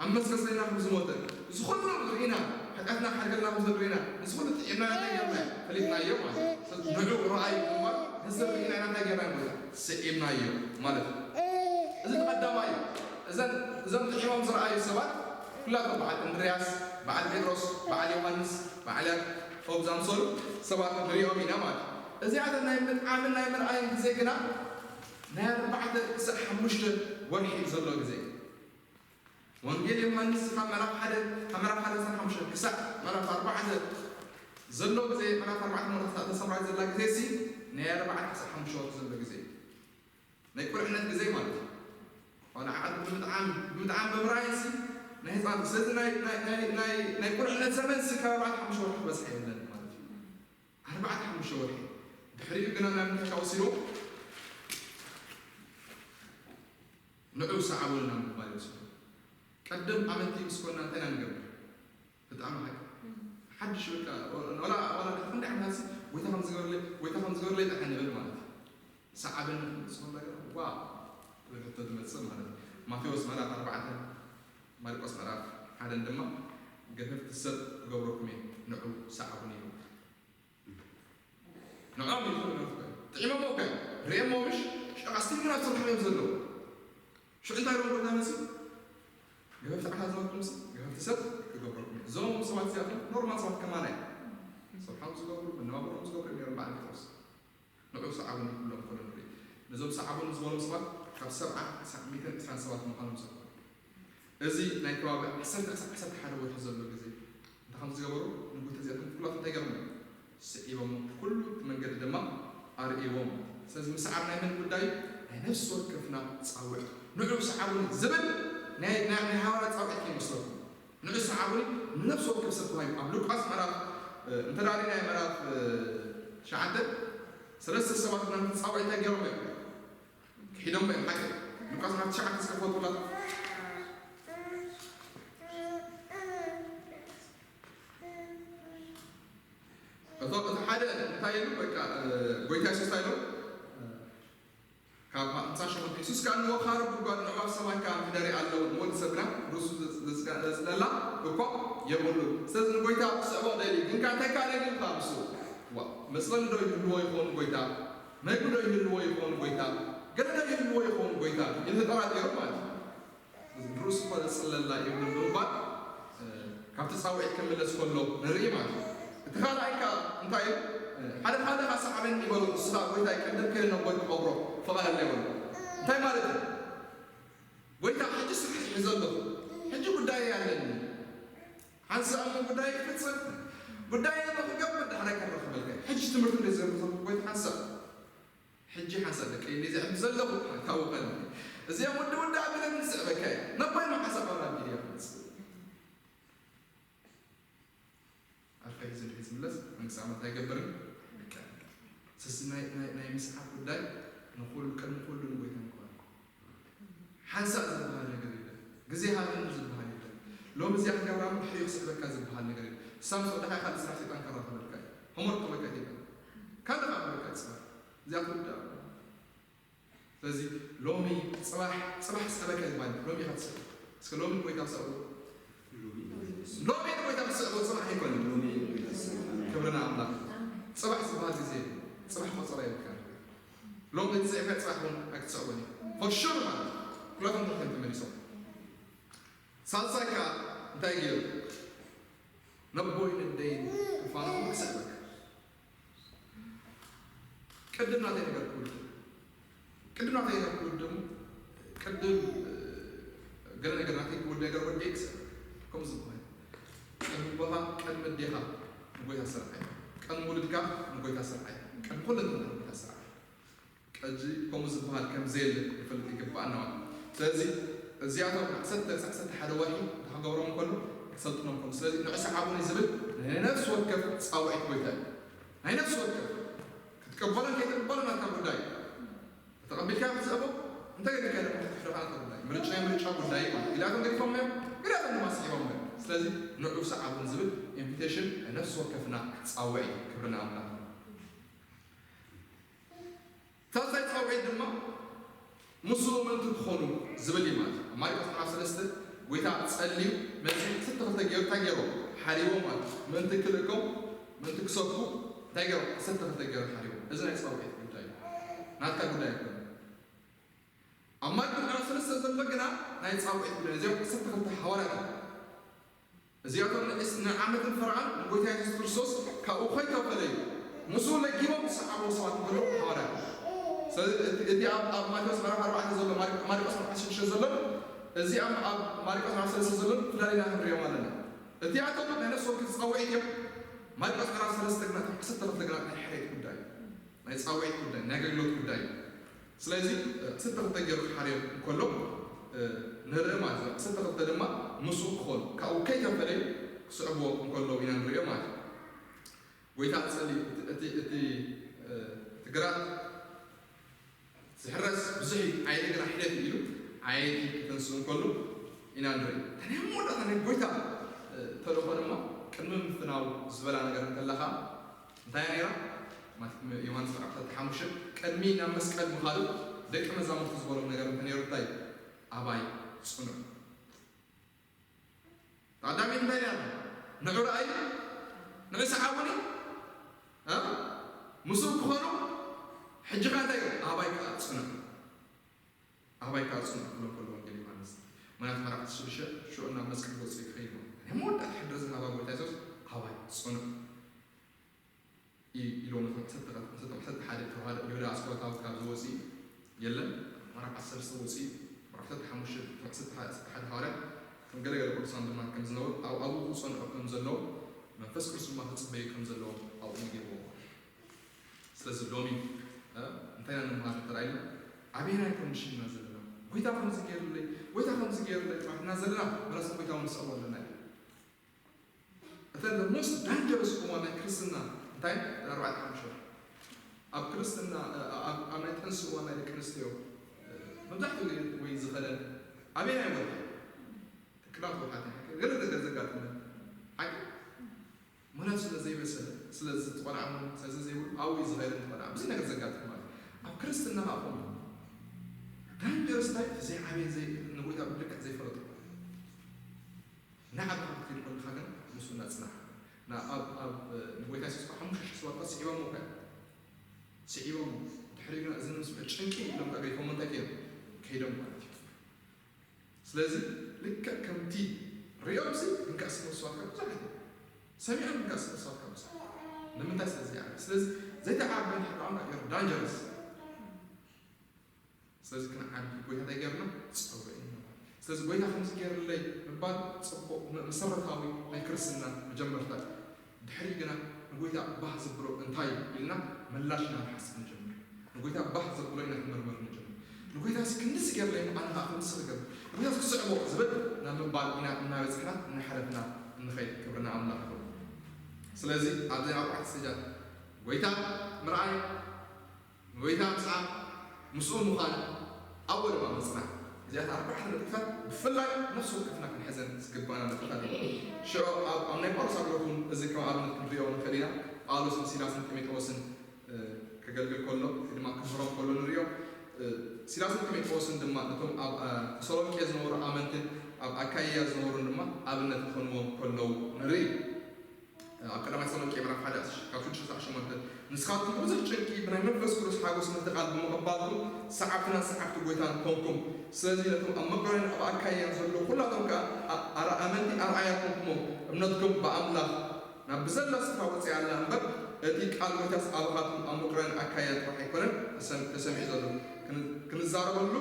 ኣብ መስቀል ሰሊና ከም ዝሞተ እዚ ኩሉ ርኢና ሓጢኣትና ሓድገልና ከም ዘሎ ርኢና እዚ ኩሉ ጥዒምና እንታይ ጌርና ፈሊጥናዮ ማለት እዩ። ንዑ ረኣዩ ብምባል ነዚ ርኢና ኢና እንታይ ጌርና ንጎይታ ስዒብናዮ ማለት እዩ። እዚ ቀዳማይ እዩ። እዘን እዞም ጥዒሞም ዝረኣዩ ሰባት ኩላቶም በዓል እንድርያስ፣ በዓል ጴጥሮስ፣ በዓል ዮሃንስ፣ በዓል ያዕቆብ ዝኣምሰሉ ሰባት ንሪኦም ኢና ማለት እዩ። እዚኣተን ናይ ምጥዓምን ናይ ምርኣይን ግዜ ግና ናይ ኣርባዕተ ክሳዕ ሓሙሽተ ወርሒ ዘሎ ግዜ ወንጌል ዮሃንስ ካብ ምዕራፍ ሓደ ካብ ምዕራፍ ሓደ ክሳብ ሓሙሽተ ክሳዕ ምዕራፍ ኣርባዕተ ዘሎ ግዜ ምዕራፍ ኣርባዕተ ምዕራፍ ክሳዕ ተሰምራይ ዘላ ግዜ ሲ ናይ ኣርባዕተ ክሳዕ ሓሙሽተ ወርሒ ዘሎ ግዜ ናይ ቁልዕነት ግዜ ማለት እዩ። ዋላ ዓዱ ብምጥዓም ብምጥዓም ብምርኣይ ሲ ናይ ህፃን ስለዚ ናይ ናይ ናይ ናይ ናይ ቁልዕነት ዘመን ሲ ካብ ኣርባዕተ ሓሙሽተ ወርሒ ክበዝሕ የለን ማለት እዩ። ኣርባዕተ ሓሙሽተ ወርሒ ድሕሪኡ ግና ናብ ምንታይ ወሲዶ ንዑ ሰዓቡልና ምባል ይወስዱ። ቀደም ኣመንቲ ምስ ኮና እንታይ ኢና ንገብር? ብጣዕሚ ሓቂ ሓድሽ በቃ ወላ ወላ ክንዲ ዓመት ጎይታ ከም ዝገበረለይ ጎይታ ከም ዝገበረለይ ጥራሕ ንብል ማለት እዩ። ሰዓበኒ ንስኹም ነገር ዋ ትብል ሕቶ ትመፅእ ማለት እዩ። ማቴዎስ ምዕራፍ ኣርባዕተ ማርቆስ ምዕራፍ ሓደን ድማ ገፈፍቲ ሰብ ክገብረኩም እየ ንዑ ሰዓቡኒ ይብል። ንዖም ይኹን ጥዒሞሞ ከ ርእየሞ ምሽ ሽዑ ኣስቲል ግን ኣብ ስርሖም እዮም ዘለዉ። ሽዑ እንታይ ኢሎም ጎይታ መፅኡ? ገፈፍቲ ዓሳ ዝነበርኩም ሲ ገፈፍቲ ሰብ ክገብረኩም እዩ። እዞም ሰባት እዚኣቶም ኖርማል ሰባት ከማና እዮም። ስርሖም ዝገብሩ መነባብሮም ዝገብሩ እዮም ነይሮም በዓል ጴጥሮስ። ንዑ ሰዓቡኒ ክብሎም ከሎ ንርኢ። ነዞም ሰዓቡኒ ዝበሎም ሰባት ካብ ሰብዓ ክሳብ ሚእትን ዕስራን ሰባት ምዃኖም ዝኽሩ። እዚ ናይ ከባቢ ዓሰርተ ክሳብ ዓሰርተ ሓደ ወርሒ ዘሎ ግዜ እንተ ከም ዝገበሩ ንጉት እዚኣቶም ኩላቶም እንታይ ገርሞ ስዒቦም ኩሉ እቲ መንገዲ ድማ ኣርእዎም። ስለዚ ምስዓብ ናይ መን ጉዳይ ናይ ነፍሲ ወከፍና ጻውዒት ንዑ ሰዓቡኒ ዝብል ናይ ናይ ናይ ሃዋርያ ጻውዒት ይመስለኩም። ንዑ ሰዓቡኒ ንነፍሲ ወከፍ ሰብ ተዋሂቡ ኣብ ሉቃስ ምዕራፍ እንተ ዳሪ ናይ ምዕራፍ ሸዓተ ሰለስተ ሰባት ናንቲ ጻውዒት እንታይ ገይሮም እዮም ክሒዶም እዮም ሓቂ ሉቃስ ምዕራፍ ትሽዓተ እስከ ፈልጡላት እቶ እቲ ሓደ እንታይ ኢሉ በቃ ጎይታ የሱስ እንታይ ኢሉ ካብ ሓምሳ ሸሞንተ የሱስ ከዓ ንወኻሪ ጉድጓድ ንዕባብ ሰማይ ከዓ ምሕደሪ ኣለዎ ንወዲ ሰብ ግና ርእሱ ዘጽለላ እኳ የብሉ ስለዚ ንጎይታ ክስዕቦ ደሊ ግን ከዓ እንታይ ከዓ ደሊ ከዓ ንሱ መጽለሊ ዶ ይህልዎ ይኸውን ጎይታ መግቢ ዶ ይህልዎ ይኸውን ጎይታ ገለ ዶ ይህልዎ ይኸውን ጎይታ ኢሉ ተጠራጢሩ ማለት እዩ ርኡስ እኳ ዘጽለላ ይብል ብምባል ካብቲ ጻውዒት ክምለስ ከሎ ንርኢ ማለት እዩ። እቲ ካልኣይ ከኣ እንታይ እዩ? ሓደ ሓደ ከኣ ሰዓበኒ ይበሎ ንስኻ ጎይታይ ቅድም ከይደ ነቦይ ክቐብሮ ፍቓድ ኣለይ በሎ። እንታይ ማለት እዩ? ጎይታ ሕጂ ስራሕ ይሕዘ ኣለኹ ሕጂ ጉዳይ ኣለኒ ሓንሳእ እሞ ጉዳይ ክፍጽም ጉዳይ እሞ ክገብር ዳሕራይ ከረኽበልካ ሕጂ ትምህርቲ እንደ ዘርዘርኩ ጎይታ ሓንሳእ ሕጂ ሓንሳእ ደቂ ነዚ ዕድል ዘለኹ ታወቀኒ እዚኦም ወዲ ወዲ ኣቢለ ንስዕበካ እየ ነባይ መሓሳ ባላ ቢልያ ክመጽእ ኣርካ ሒዙ ድሕሪ ዝምለስ መንግስቲ ኣመት ኣይገብርን ስስ ናይ ምስሓብ ጉዳይ ንኩሉ ቅድሚ ኩሉ ንጎይታ ንክኾን ሓንሳእ ዝበሃል ነገር የለን ግዜ ሃበኒ ዝበሃል የለን ሎም እዚኣ ክገብራ ድሕሪኡ ክስዕበካ ዝበሃል ነገር የለን ሳምሶን ደሓ ካልእ ስራሕ ሰይጣን ከራኸበልካ እዩ ሆምወርክ ክበካ ይሄዳል ካልእ ከዓ ክበካ ይፅበር እዚኣ ትወዳ ስለዚ ሎሚ ፅባሕ ፅባሕ ስዕበካ ይባል ሎሚ ኢኻ ትስዕብ እስከ ሎሚ ንጎይታ ክሰዕቡ ሎሚ ንጎይታ ክስዕቡ ፅባሕ ኣይኮነ ክብርና ኣምላኽ ፅባሕ ዝበሃል ግዜ ፅባሕ ቆፀራ ይብልካ ሎም እቲ ዘዕፈ ጽባሕ እውን ኣይክትስዕቦን እዩ for sure ማለት ኩላቶም ተኾይኑ ተመሊሶም ሳልሳይ ከዓ እንታይ ገይሩ ነቦይ ንደይን ክፋኖ ክስዕበካ ቅድም ናተይ ነገር ክውድም ቅድም ናተይ ነገር ክውድም ቅድም ገለ ነገር ናተይ ክውድ ነገር ወደ ክስዕበካ ከምዚ ዝኾነ ቅድሚ ኣቦኻ ቅድሚ ኣዴኻ ንጎይታ ስርዓዮ ቅድሚ ውልድካ ንጎይታ ስርዓዮ ቅድሚ ኩለንትና ንጎይታ ስርዓዮ ሕጂ ከምኡ ዝበሃል ከም ዘየለ ክፈልጥ ይግባኣና ማለት ስለዚ እዚኣቶም ዓሰርተ ዓሰርተ ሓደ ወርሒ እንተክገብሮም ከሎ ክሰልጥኖም ከሎ ስለዚ ንዑ ሰዓቡኒ ዝብል ናይ ነፍሲ ወከፍ ፃውዒት ጎይታ እዩ ናይ ነፍሲ ወከፍ ክትቀበሎን ከይትቅበሎ ናትካ ጉዳይ ተቐቢልካ ክትስዕቦ እንተ ገዲካ ድማ ክትሕደኻ ናትካ ጉዳይ ምርጫ ናይ ምርጫ ጉዳይ ማለት ኢላቶም ገዲፎም እዮም ገዲኣቶም ድማ ስሒቦም እዮም ስለዚ ንዑ ሰዓቡኒ ዝብል ኢንቪቴሽን ናይ ነፍሲ ወከፍና ክፃውዕ እዩ ክብሪ ንኣምላኽ ሳልሳይ ጻውዒት ድማ ምስኡ ምእንቲ ክኾኑ ዝብል እዩ ማለት እዩ። ኣብ ማርቆስ ምዕራፍ ሰለስተ ጎይታ ጸልዩ መጺኡ ክልተ ክልተ ገይሩ እንታይ ገይርዎ ሓሪዎም ማለት እዩ። ምእንቲ ክልእኮም ምእንቲ ክሰብኩ እንታይ ገይሩ ዓሰርተ ክልተ ገይሩ ሓሪዎም። እዚ ናይ ጻውዒት ጉዳይ እዩ። ናትካ ጉዳይ ኣይኮነን። ኣብ ማርቆስ ምዕራፍ ሰለስተ ዘሎ ግና ናይ ጻውዒት ጉዳይ እዚኦም ዓሰርተ ክልተ ሓዋርያት እዮም። እዚኣቶም ንዕስ ንዓመትን ፈርቓን ንጎይታ የሱስ ክርስቶስ ካብኡ ከይተፈለዩ ምስኡ ለጊቦም ዝሰዓብዎ ሰባት እንከለዉ ሃዋርያት ስለዚ እቲ ኣብ ኣብ ማቴዎስ ምዕራፍ ኣርባዕተ ዘሎ ማርቆስ ምዕራፍ ሽዱሽተ ዘሎ እዚ ኣብ ኣብ ማርቆስ ምዕራፍ ሰለስተ ዘሎ ፍላሊና ክንሪኦም ኣለና እቲኣቶም ናይ ነፍሲ ወከፍ ፃውዒት እዮም ማርቆስ ምዕራፍ ሰለስተ ግና ዓሰርተ ክልተ ግና ናይ ሕሬት ጉዳይ ናይ ፃውዒት ጉዳይ ናይ ኣገልግሎት ጉዳይ እዩ ስለዚ ዓሰርተ ክልተ ገይሩ ክሓርዮም እንከሎ ንርኢ ማለት እዩ። ዓሰርተ ክልተ ድማ ምስኡ ክኾኑ ካብኡ ከይተፈለዩ ክስዕብዎ እንከሎ ኢና ንሪኦ ማለት እዩ። ጎይታ ጸሊ እቲ እቲ እቲ እቲ ግራት ዝሕረስ ብዙሕ እዩ ዓይኒ ግና ሕደት እዩ ኢሉ ዓየይቲ ክተንስኡ እንከሎ ኢና ንርኢ። ታዲያ መወዳእታ ናይ ጎይታ ተልእኾ ድማ ቅድሚ ምፍናው ዝበላ ነገር እንከለኻ እንታይ ነይራ? ዮሃንስ ምዕራፍ ሓሙሽተ ቅድሚ ናብ መስቀል ምኻዱ ደቂ መዛሙርቲ ዝበሎም ነገር እንተ ነይሩ እንታይ ኣባይ ጽኑዕ ኣዳም እንታይ ነይራ ንዑ ረኣዩ ንዑ ሰዓቡኒ ምስኡ ክኾኑ ሕጂ ኸ እንታይ ኣባይ ከዓ ጽኑዕ ኣባይ ከዓ ጽኑዕ ክብሎ ከሎ ወንጌል ዮሃንስ ምዕራፍ ምዕራፍ ሽዱሽተ ሽዑ ናብ መስቀል ገጹ ክኸይድ ማለት ናይ መወዳእታ ሕድሪ ዝሃባ ጎይታ የሱስ ኣባይ ጽኑዕ ኢሎም ሰተ ሓደ ተዋህደ ይሁዳ ኣስቆሮታዊ ካብ ዝወፅእ የለን ምዕራፍ ዓሰርተ ወፅእ ምዕራፍ ሰተ ሓሙሽተ ሰተ ሓደ ሃዋርያ ገለገለ ቅዱሳን ድማ ከም ዝነበሩ ኣብ ኣብኡ ክጸንዑ ከም ዘለዎም መንፈስ ቅዱስ ድማ ክጽበዩ ከም ዘለዎም ኣብኡ ነጊርዎ። ስለዚ ሎሚ እንታይ ኢና ንምሃር እንተራኢልና ኣበየናይ ኮንዲሽን ኢና ዘለና? ጎይታ ከምዚ ገይርለይ፣ ጎይታ ከምዚ ገይርለይ ማለትና ዘለና መራስ ጎይታ እውን ንስዕቦ ኣለና እዩ። እተን ሞስት ዳንጀረስ እዋን ናይ ክርስትና እንታይ ኣርባዕተ ሓሙሽተ ኣብ ክርስትና ኣብ ናይ ጥንሲ እዋን ናይ ደቂ ኣንስትዮ መብዛሕትኡ ግዜ ወይ ዝኸደን ኣበየናይ ቦታ ክላቱ ሓቲ ገለ ነገር ዘጋጥመን ሓቂ ምክንያቱ ስለ ዘይበሰለ ስለ ዝተቆልዓ ስለ ዘይብሉ ኣብኡ እዩ ዝኸይደ ተቆልዓ ብዙ ነገር ዘጋጥም ማለት ኣብ ክርስትና ኣኹም ዳንጀረስ ታይፕ ዘይዓበየ ንጎይታ ብልክዕ ዘይፈለጡ ንዓብ ክትከይድ ከለካ ግን ንሱ እናፅናሕ ንጎይታ የሱስ ሓሙሽተ ሽሕ ሰባት ስዒቦም ከ ስዒቦም ድሕሪ ግና እዚ ንምስምዕ ጭንቂ ኢሎም ከገይፎም እንታይ ከይዶም ከይዶም ማለት እዩ ስለዚ ልክዕ ከምቲ ሪኦም ሲ እንካስ መስዋእትካ ብዙሕ ሰሚዖም እንካስ መስዋእትካ ብዙሕ ንምንታይ ስለዚ ስለዚ ዘይተዓበን ሕራምና ር ዳንጀረስ ስለዚ ክንዓቢ ጎይታ እንታይ ገርና ፀውዒ ስለዚ ጎይታ ከምዚ ገይርለይ ምባል ፅቡቅ መሰረታዊ ናይ ክርስትና መጀመርታ ድሕሪ ግና ንጎይታ ባህ ዘብሎ እንታይ ኢልና ምላሽ ኢና ንሓስብ ንጀምር ንጎይታ ባህ ዘብሎ ኢና ክንምርምር ንጀምር ንጎይታ ስ ክንድዚ ገርለይ ኣነ ከዓ ከምዚ ክገብር ንጎይታ ክስዕቦ ዝብል ናብ ምባል ኢና እናበፅሕና እናሓለፍና እንኸይድ ክብርና ኣምላኽ ይኹን ስለዚ ኣብዚ ኣርባዕተ ስጃት ጎይታ ምርኣይ ንጎይታ ምፅዓን ምስኡ ምዃን ኣብኡ ድማ ምፅናዕ እዚኣት ኣርባዕተ ነጥብታት ብፍላይ ነፍሲ ወከፍና ክንሕዘን ዝግባና ነጥብታት እዩ ሽዑ ኣብ ኣብ ናይ ጳውሎስ ኣገልግሎት እውን እዚ ከም ኣብነት ክንሪኦ ንኽእል ኢና ጳውሎስን ሲላስን ጢሞቴዎስን ከገልግል ከሎ ድማ ክምህሮም ከሎ ንሪኦ ሲላስን ጢሞቴዎስን ድማ ነቶም ኣብ ተሰሎንቄ ዝነበሩ ኣመንትን ኣብ ኣካይያ ዝነበሩን ድማ ኣብነት ክኾንዎም ከለዉ ንርኢ ኣብ ቀዳማይ ተሰሎንቄ ምዕራፍ ሓደ ካብ ሽዱሽተ ክሳዕ ሸሞንተ ንስኻትኩም ብዙሕ ጭንቂ ብናይ መንፈስ ቅዱስ ሓጎስ ምትቃል ብምቕባልኩም ሰዓብትና ሰዓብቲ ጎይታን ኮንኩም ስለዚ ነቶም ኣብ መቄዶንያን ኣብ ኣካይያን ዘለዉ ኩላቶም ከኣ ኣመንቲ ኣርኣያ ኮንኩሞም እምነትኩም ብኣምላኽ ናብ ብዘላ ስፍራ ወፂኣ ኣላ እምበር እቲ ቃል ጎይታስ ኣባኻትኩም ኣብ መቄዶንያን ኣካይያን ጥራሕ ኣይኮነን ተሰሚዑ ዘሎ ክንዛረበሉ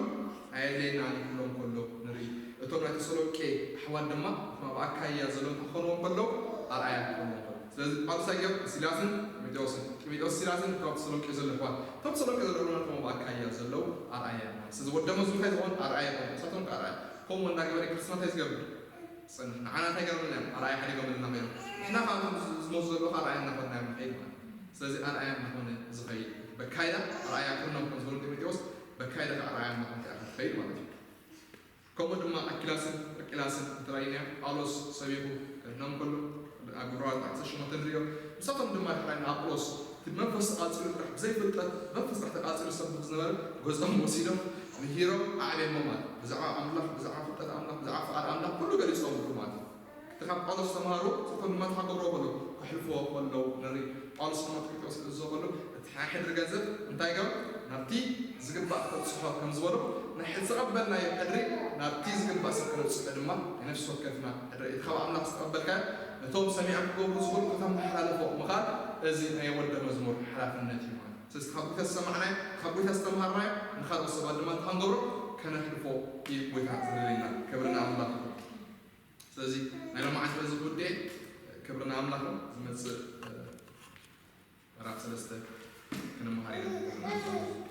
ኣየድልየና ንብሎም ከሎ ንርኢ እቶም ናይ ተሰሎንቄ ኣሕዋት ድማ እቶም ኣብ ኣካያ ዘለዉ ክኾንዎም ከለዉ ኣርኣያ ክኾንዎም ከሎ ስለዚ ጳውሎስ ኣየር ሲላስን ጢሞቴዎስን ጢሞቴዎስ ሲላስን ካብ ተሰሎንቄ ዘሎ ኣሕዋት ካብ ተሰሎንቄ ዘለዉ ናቶም ኣብ ኣካያ ዘለዉ ኣርኣያ ስለዚ ወደመ ዝምታይ ዝኾን ኣርኣያ ይኾን እሳቶም ኣርኣያ ከምኡ እናገበረ ክርስትና እንታይ ዝገብር ፅንሕ ንዓና እንታይ ገርምና እዮም ኣርኣያ ሓዲጎምልና ኮይኖም ንሕና ካብ ዝሞቱ ዘለዉ ኣርኣያ እናኾንና እዮም ንኸይድ ማለት ስለዚ ኣርኣያ እናኾነ ዝኸይድ በካይዳ ኣርኣያ ክኖም ከም ዝበሉ ጢሞቴዎስ በካይዳ ኣርኣያ እናኾነ ትኸይድ ማለት እዩ ከምኡ ድማ ኣኪላስን ርቂላስን እንተራኢናዮ ጳውሎስ ሰቢኹ ከድኖም ከሎ ኣብ ግብራውያን ዕስራን ሸሞንተን ንሪኦ ንሳቶም ድማ ድሕራይ ንኣጵሎስ እቲ መንፈስ ተቓጺሉ ጥራሕ ብዘይፍልጠት መንፈስ ጥራሕ ተቓጺሉ ዝሰብኽ ዝነበረ ገጾም ወሲዶም ምሂሮም ኣዕብዮሞ ማለት ብዛዕባ ኣምላኽ ብዛዕባ ፍልጠት ኣምላኽ ብዛዕባ ፍቓድ ኣምላኽ ኩሉ ገሊጾምሉ ማለት እቲ ካብ ጳውሎስ ዝተምሃርዎ ንሳቶም ድማ ተሓገብርዎ ከሎ ከሕልፍዎ ከለዉ ንርኢ ጳውሎስ ድማ ጢሞቴዎስ ክእዝዞ ከሎ እቲ ሕድሪ ገንዘብ እንታይ ገብ ናብቲ ዝግባእ ክበፅሖ ከም ዝበሎ ናይ ዝቐበልናዮ ሕድሪ ናብቲ ዝግባእ ሰብ ክነብፅሖ ድማ ናይ ነፍሲ ወከፍና ሕድሪ እቲ ካብ ኣምላኽ ዝተቐበልካዮ ነቶም ሰሚዖም ክገብሩ ዝኽእሉ ከተመሓላልፎ ምኻድ እዚ ናይ ወደ መዝሙር ሓላፍነት እዩ ማለት ስለዚ ካብ ጎይታ ዝሰማዕናዮ ካብ ጎይታ ዝተምሃርናዮ ንኻልኦት ሰባት ድማ እንታይ ክንገብሮ ከነሕልፎ እዩ ጎይታ ዝደለየና ክብሪ ንኣምላኽ ይኹን ስለዚ ናይ ሎማዓንቲ እዚ ጉዳይ ክብሪ ንኣምላኽ ዝመፅእ ምዕራፍ ሰለስተ ክንመሃር ኢና